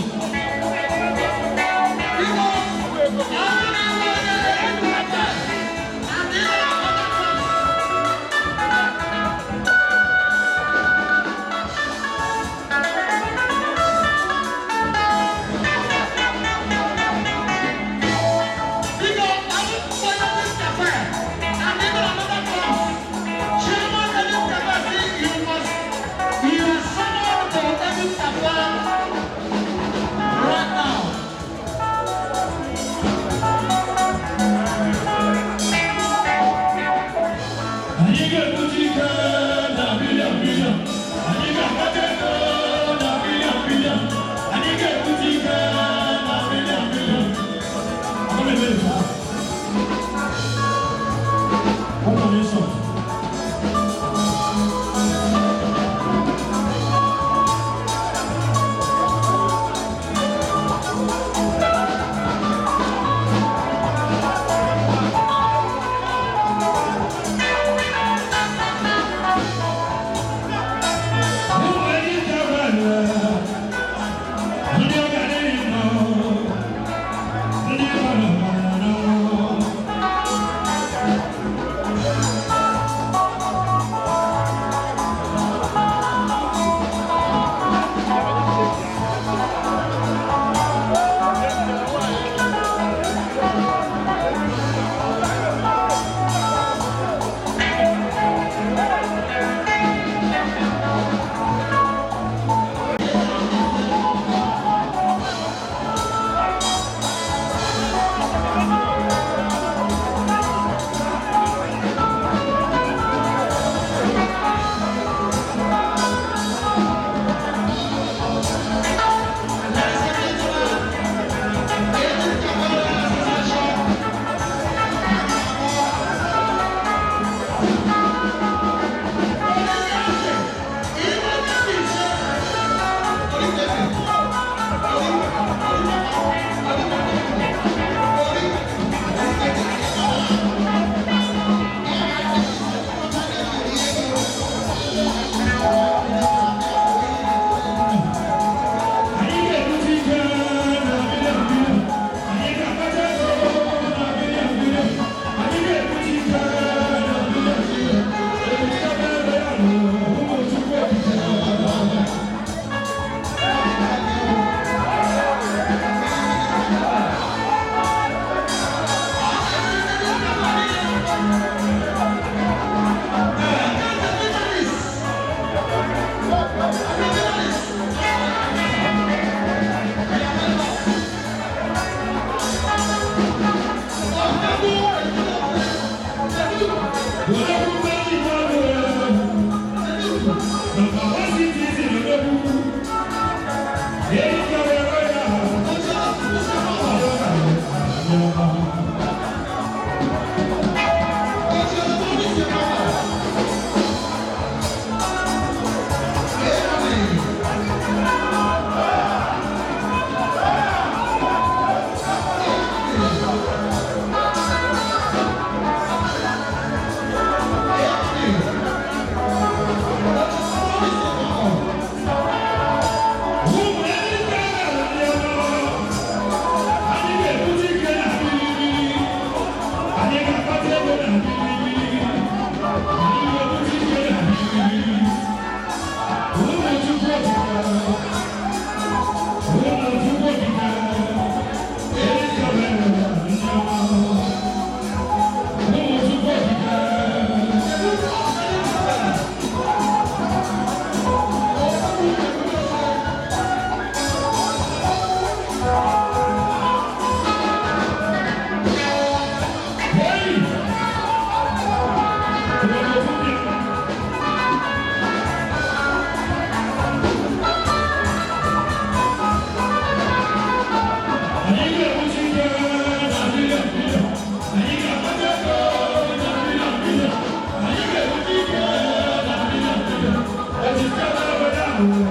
Right now. Anyị ga-ebute ike na bilion bilion. Anyị ga-akpata ego na bilion bilion. Anyị ga-ebute ike na bilion bilion. Ọ na-eme nke ahụ. Thank you.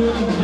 Yeah.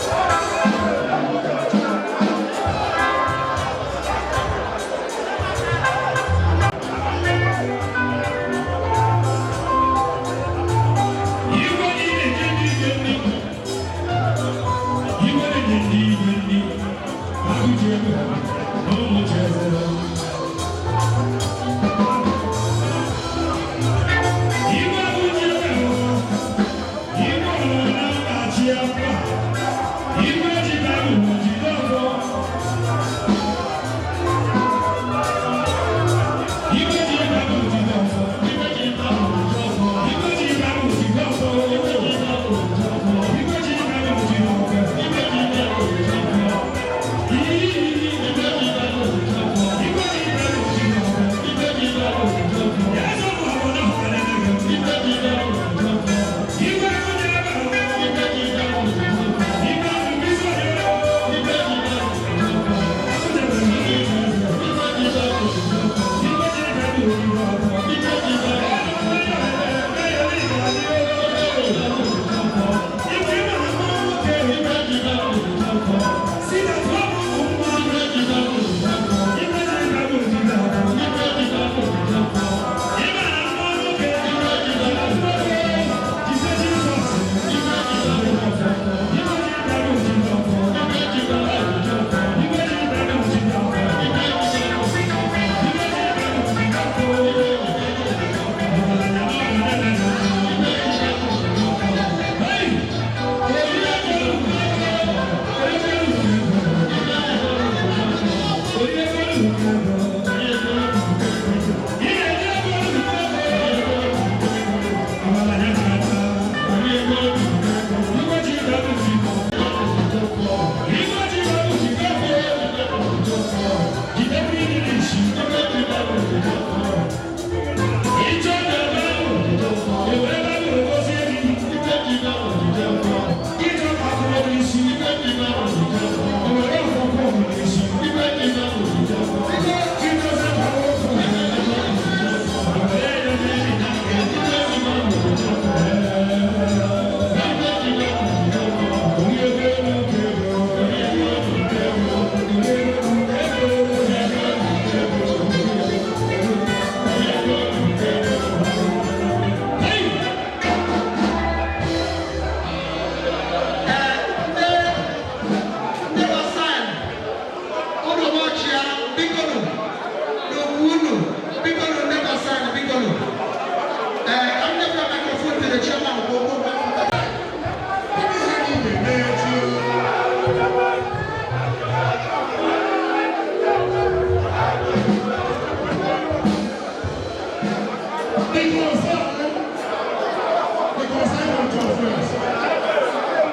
Thank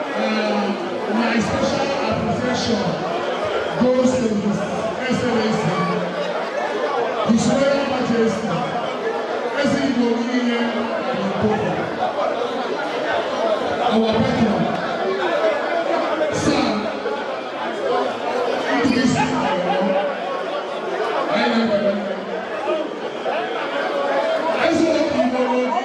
My special appreciation goes to His Excellency, His Royal Majesty, Eze Igbo niile na our patron, Sir Idris Ayo. Eze Igbo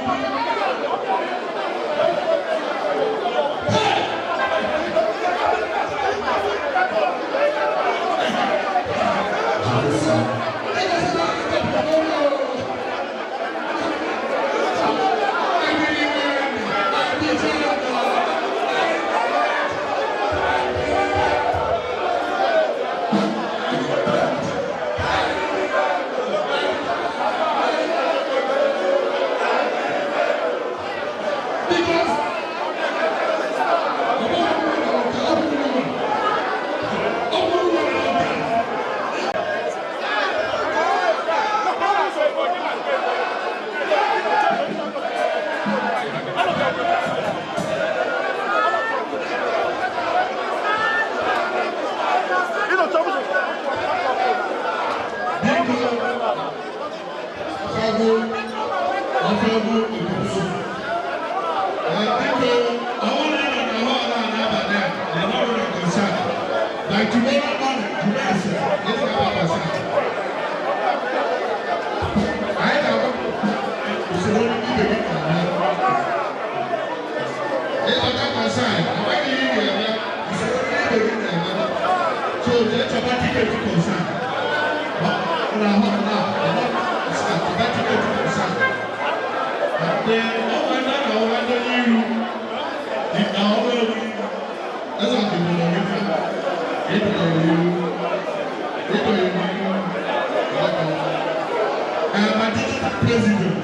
President,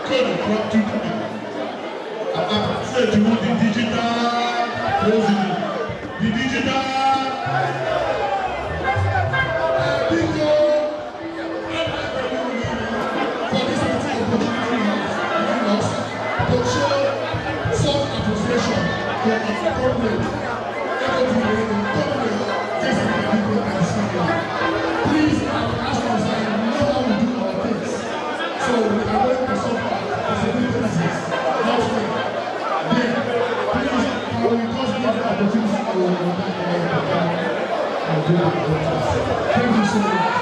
code from today. I'm afraid to the digital. President, the digital. Biko, for this meeting opportunity given us to show some appreciation for our comrade, comrade Jason Biko and his family. Please, I will ask us, I know how we do our things. So we are going to suffer for security elsewhere. Then, please, can we just give the opportunity to Thank you so much.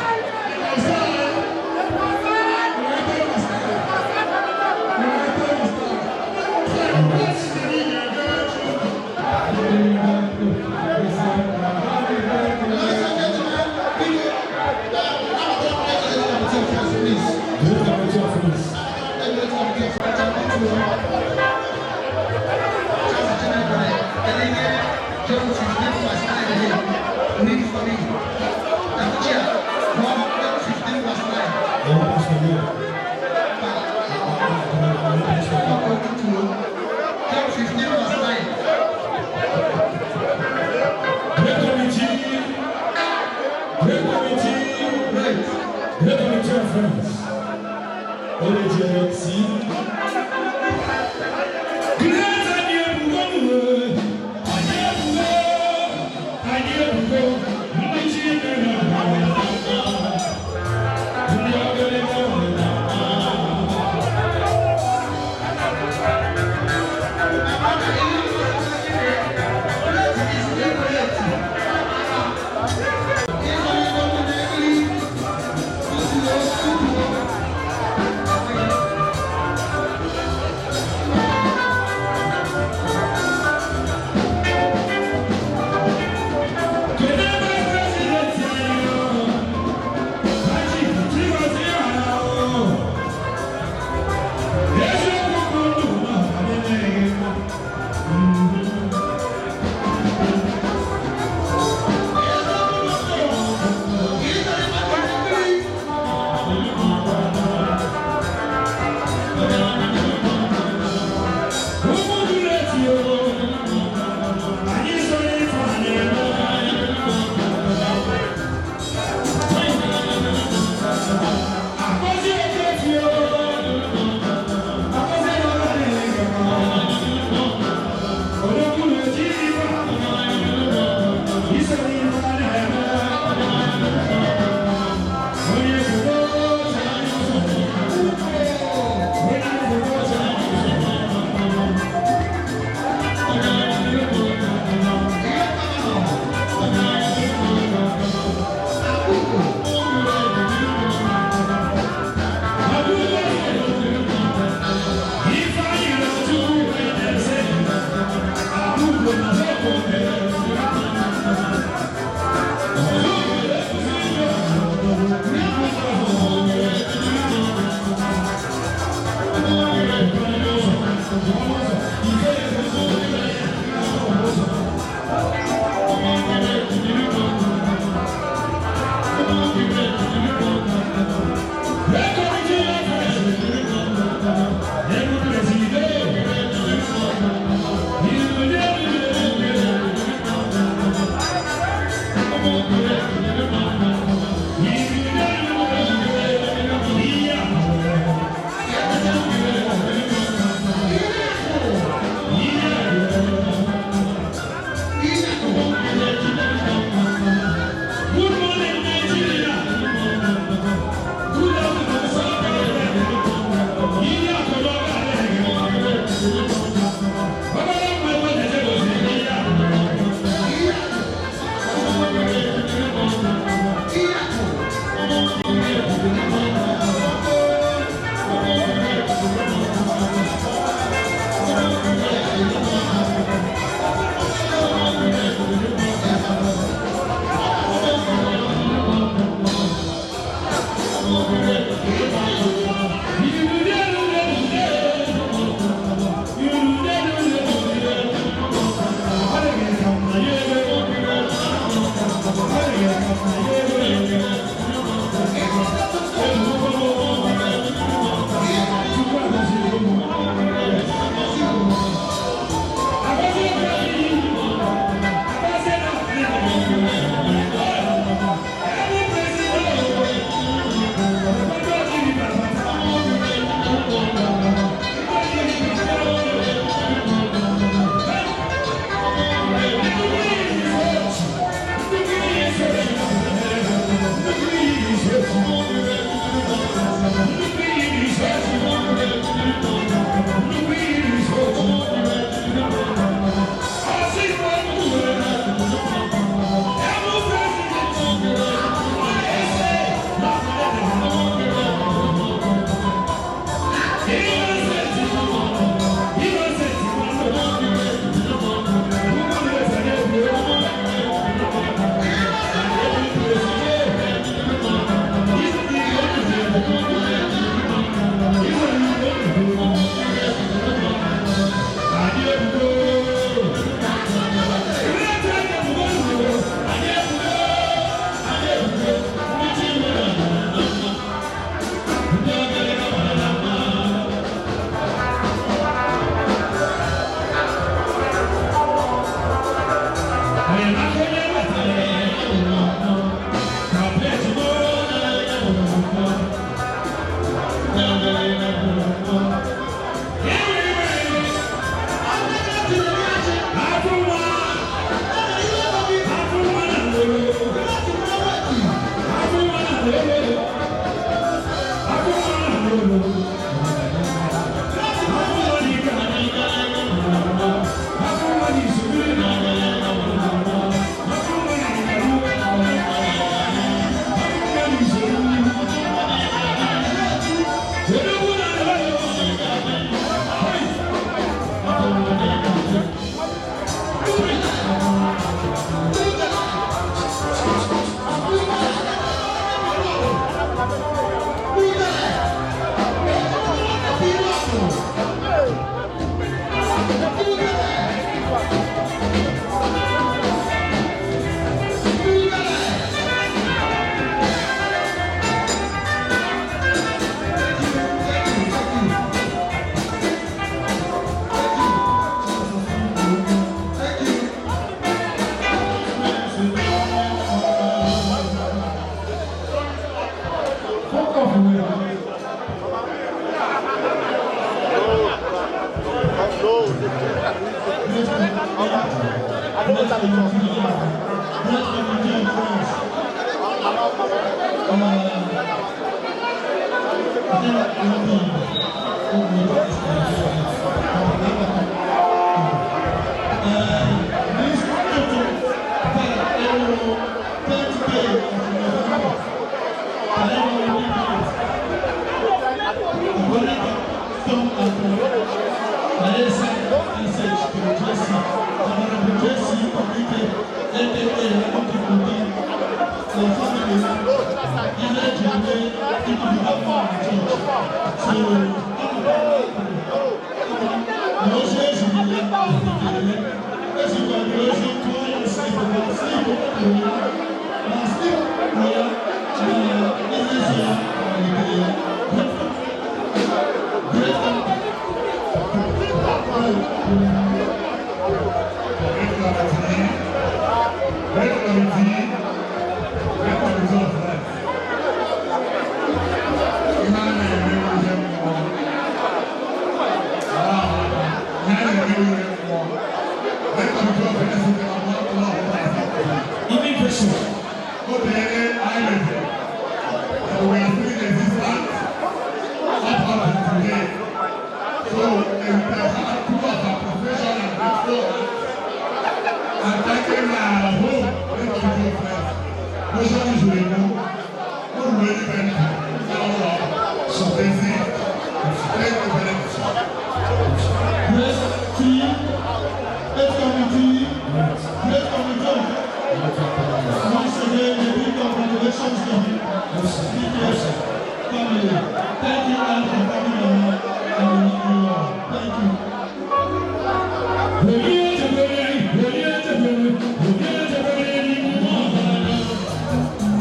Great committee of friends. Thank you.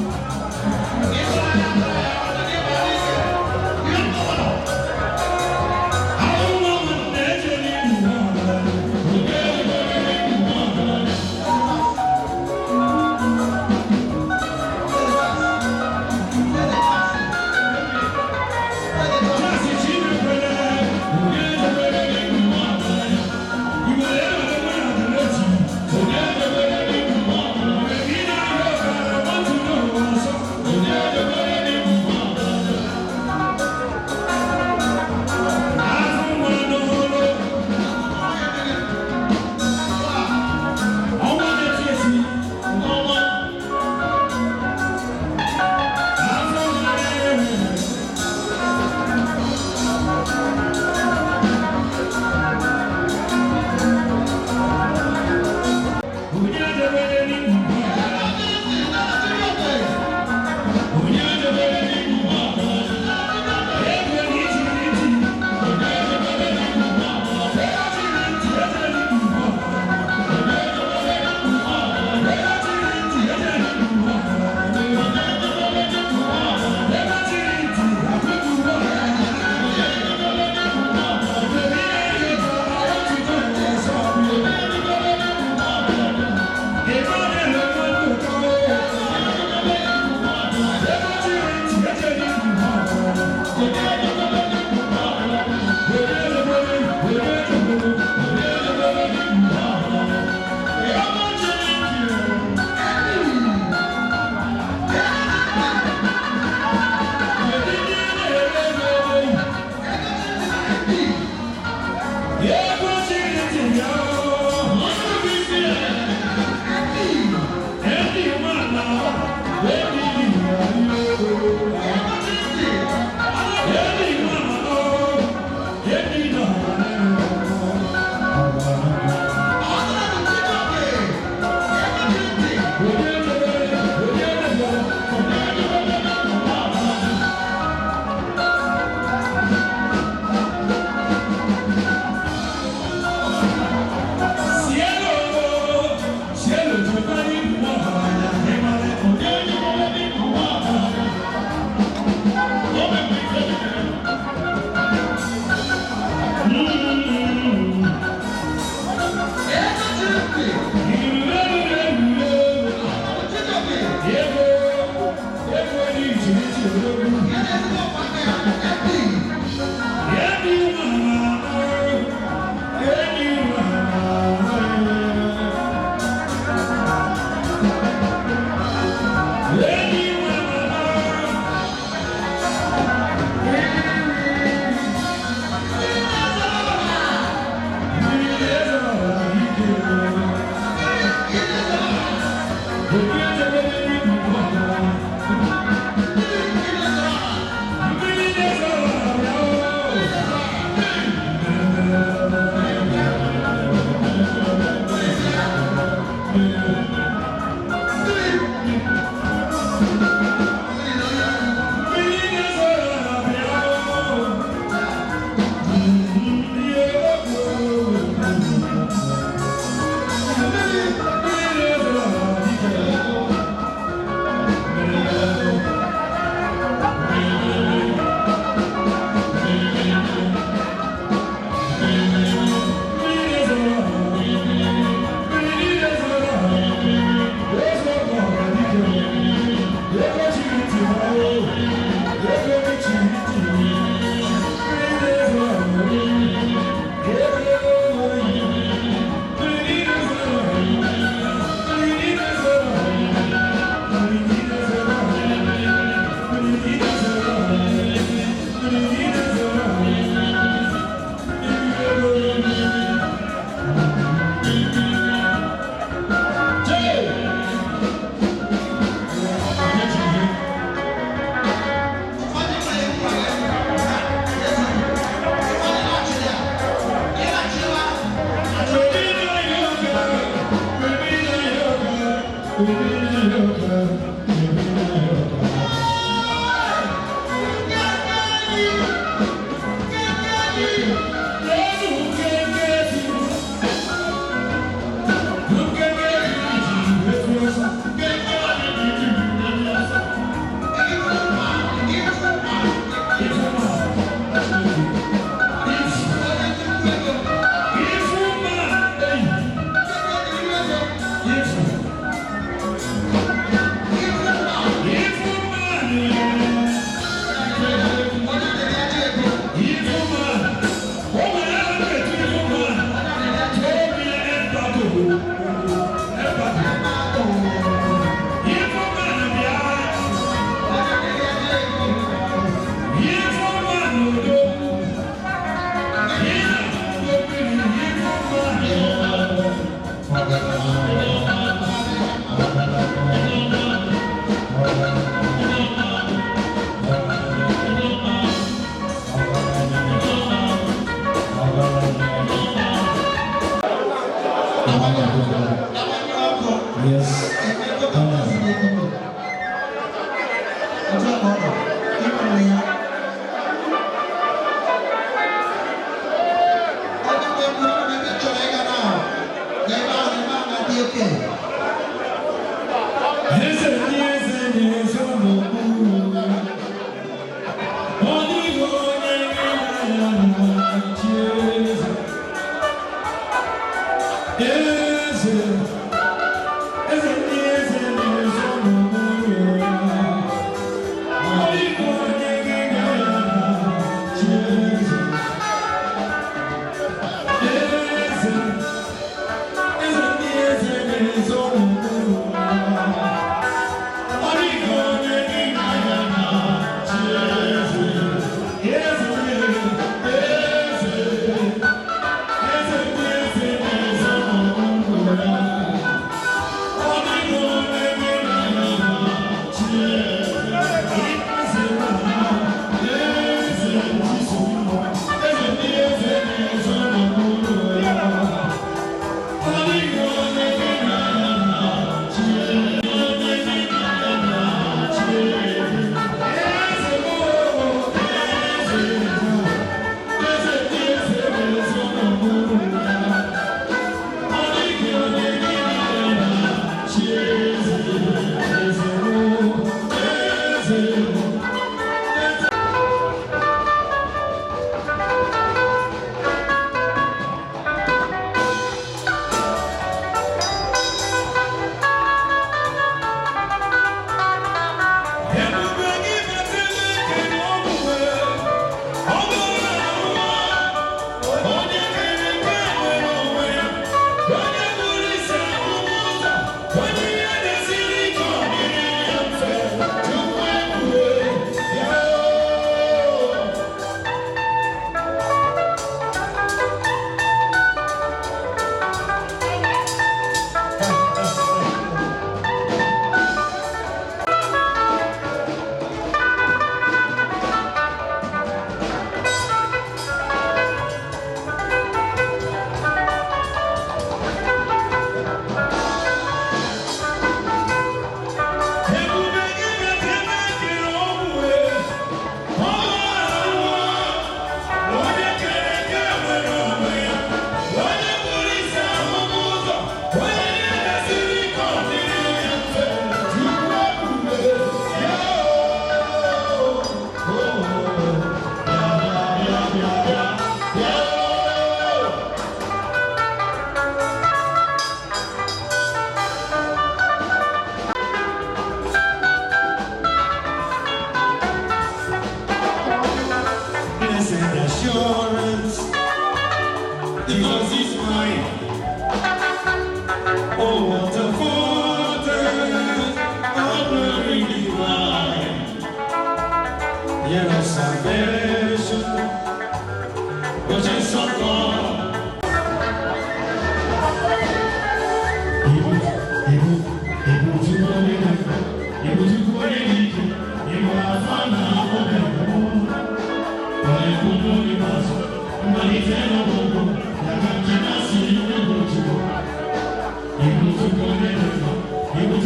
Ibu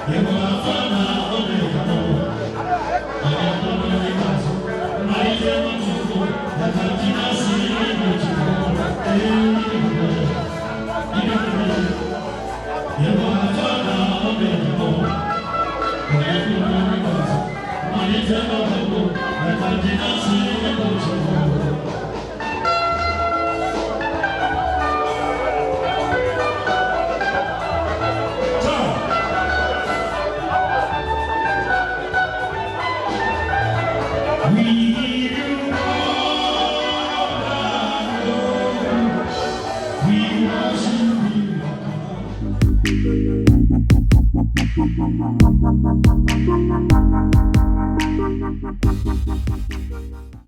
Thank you.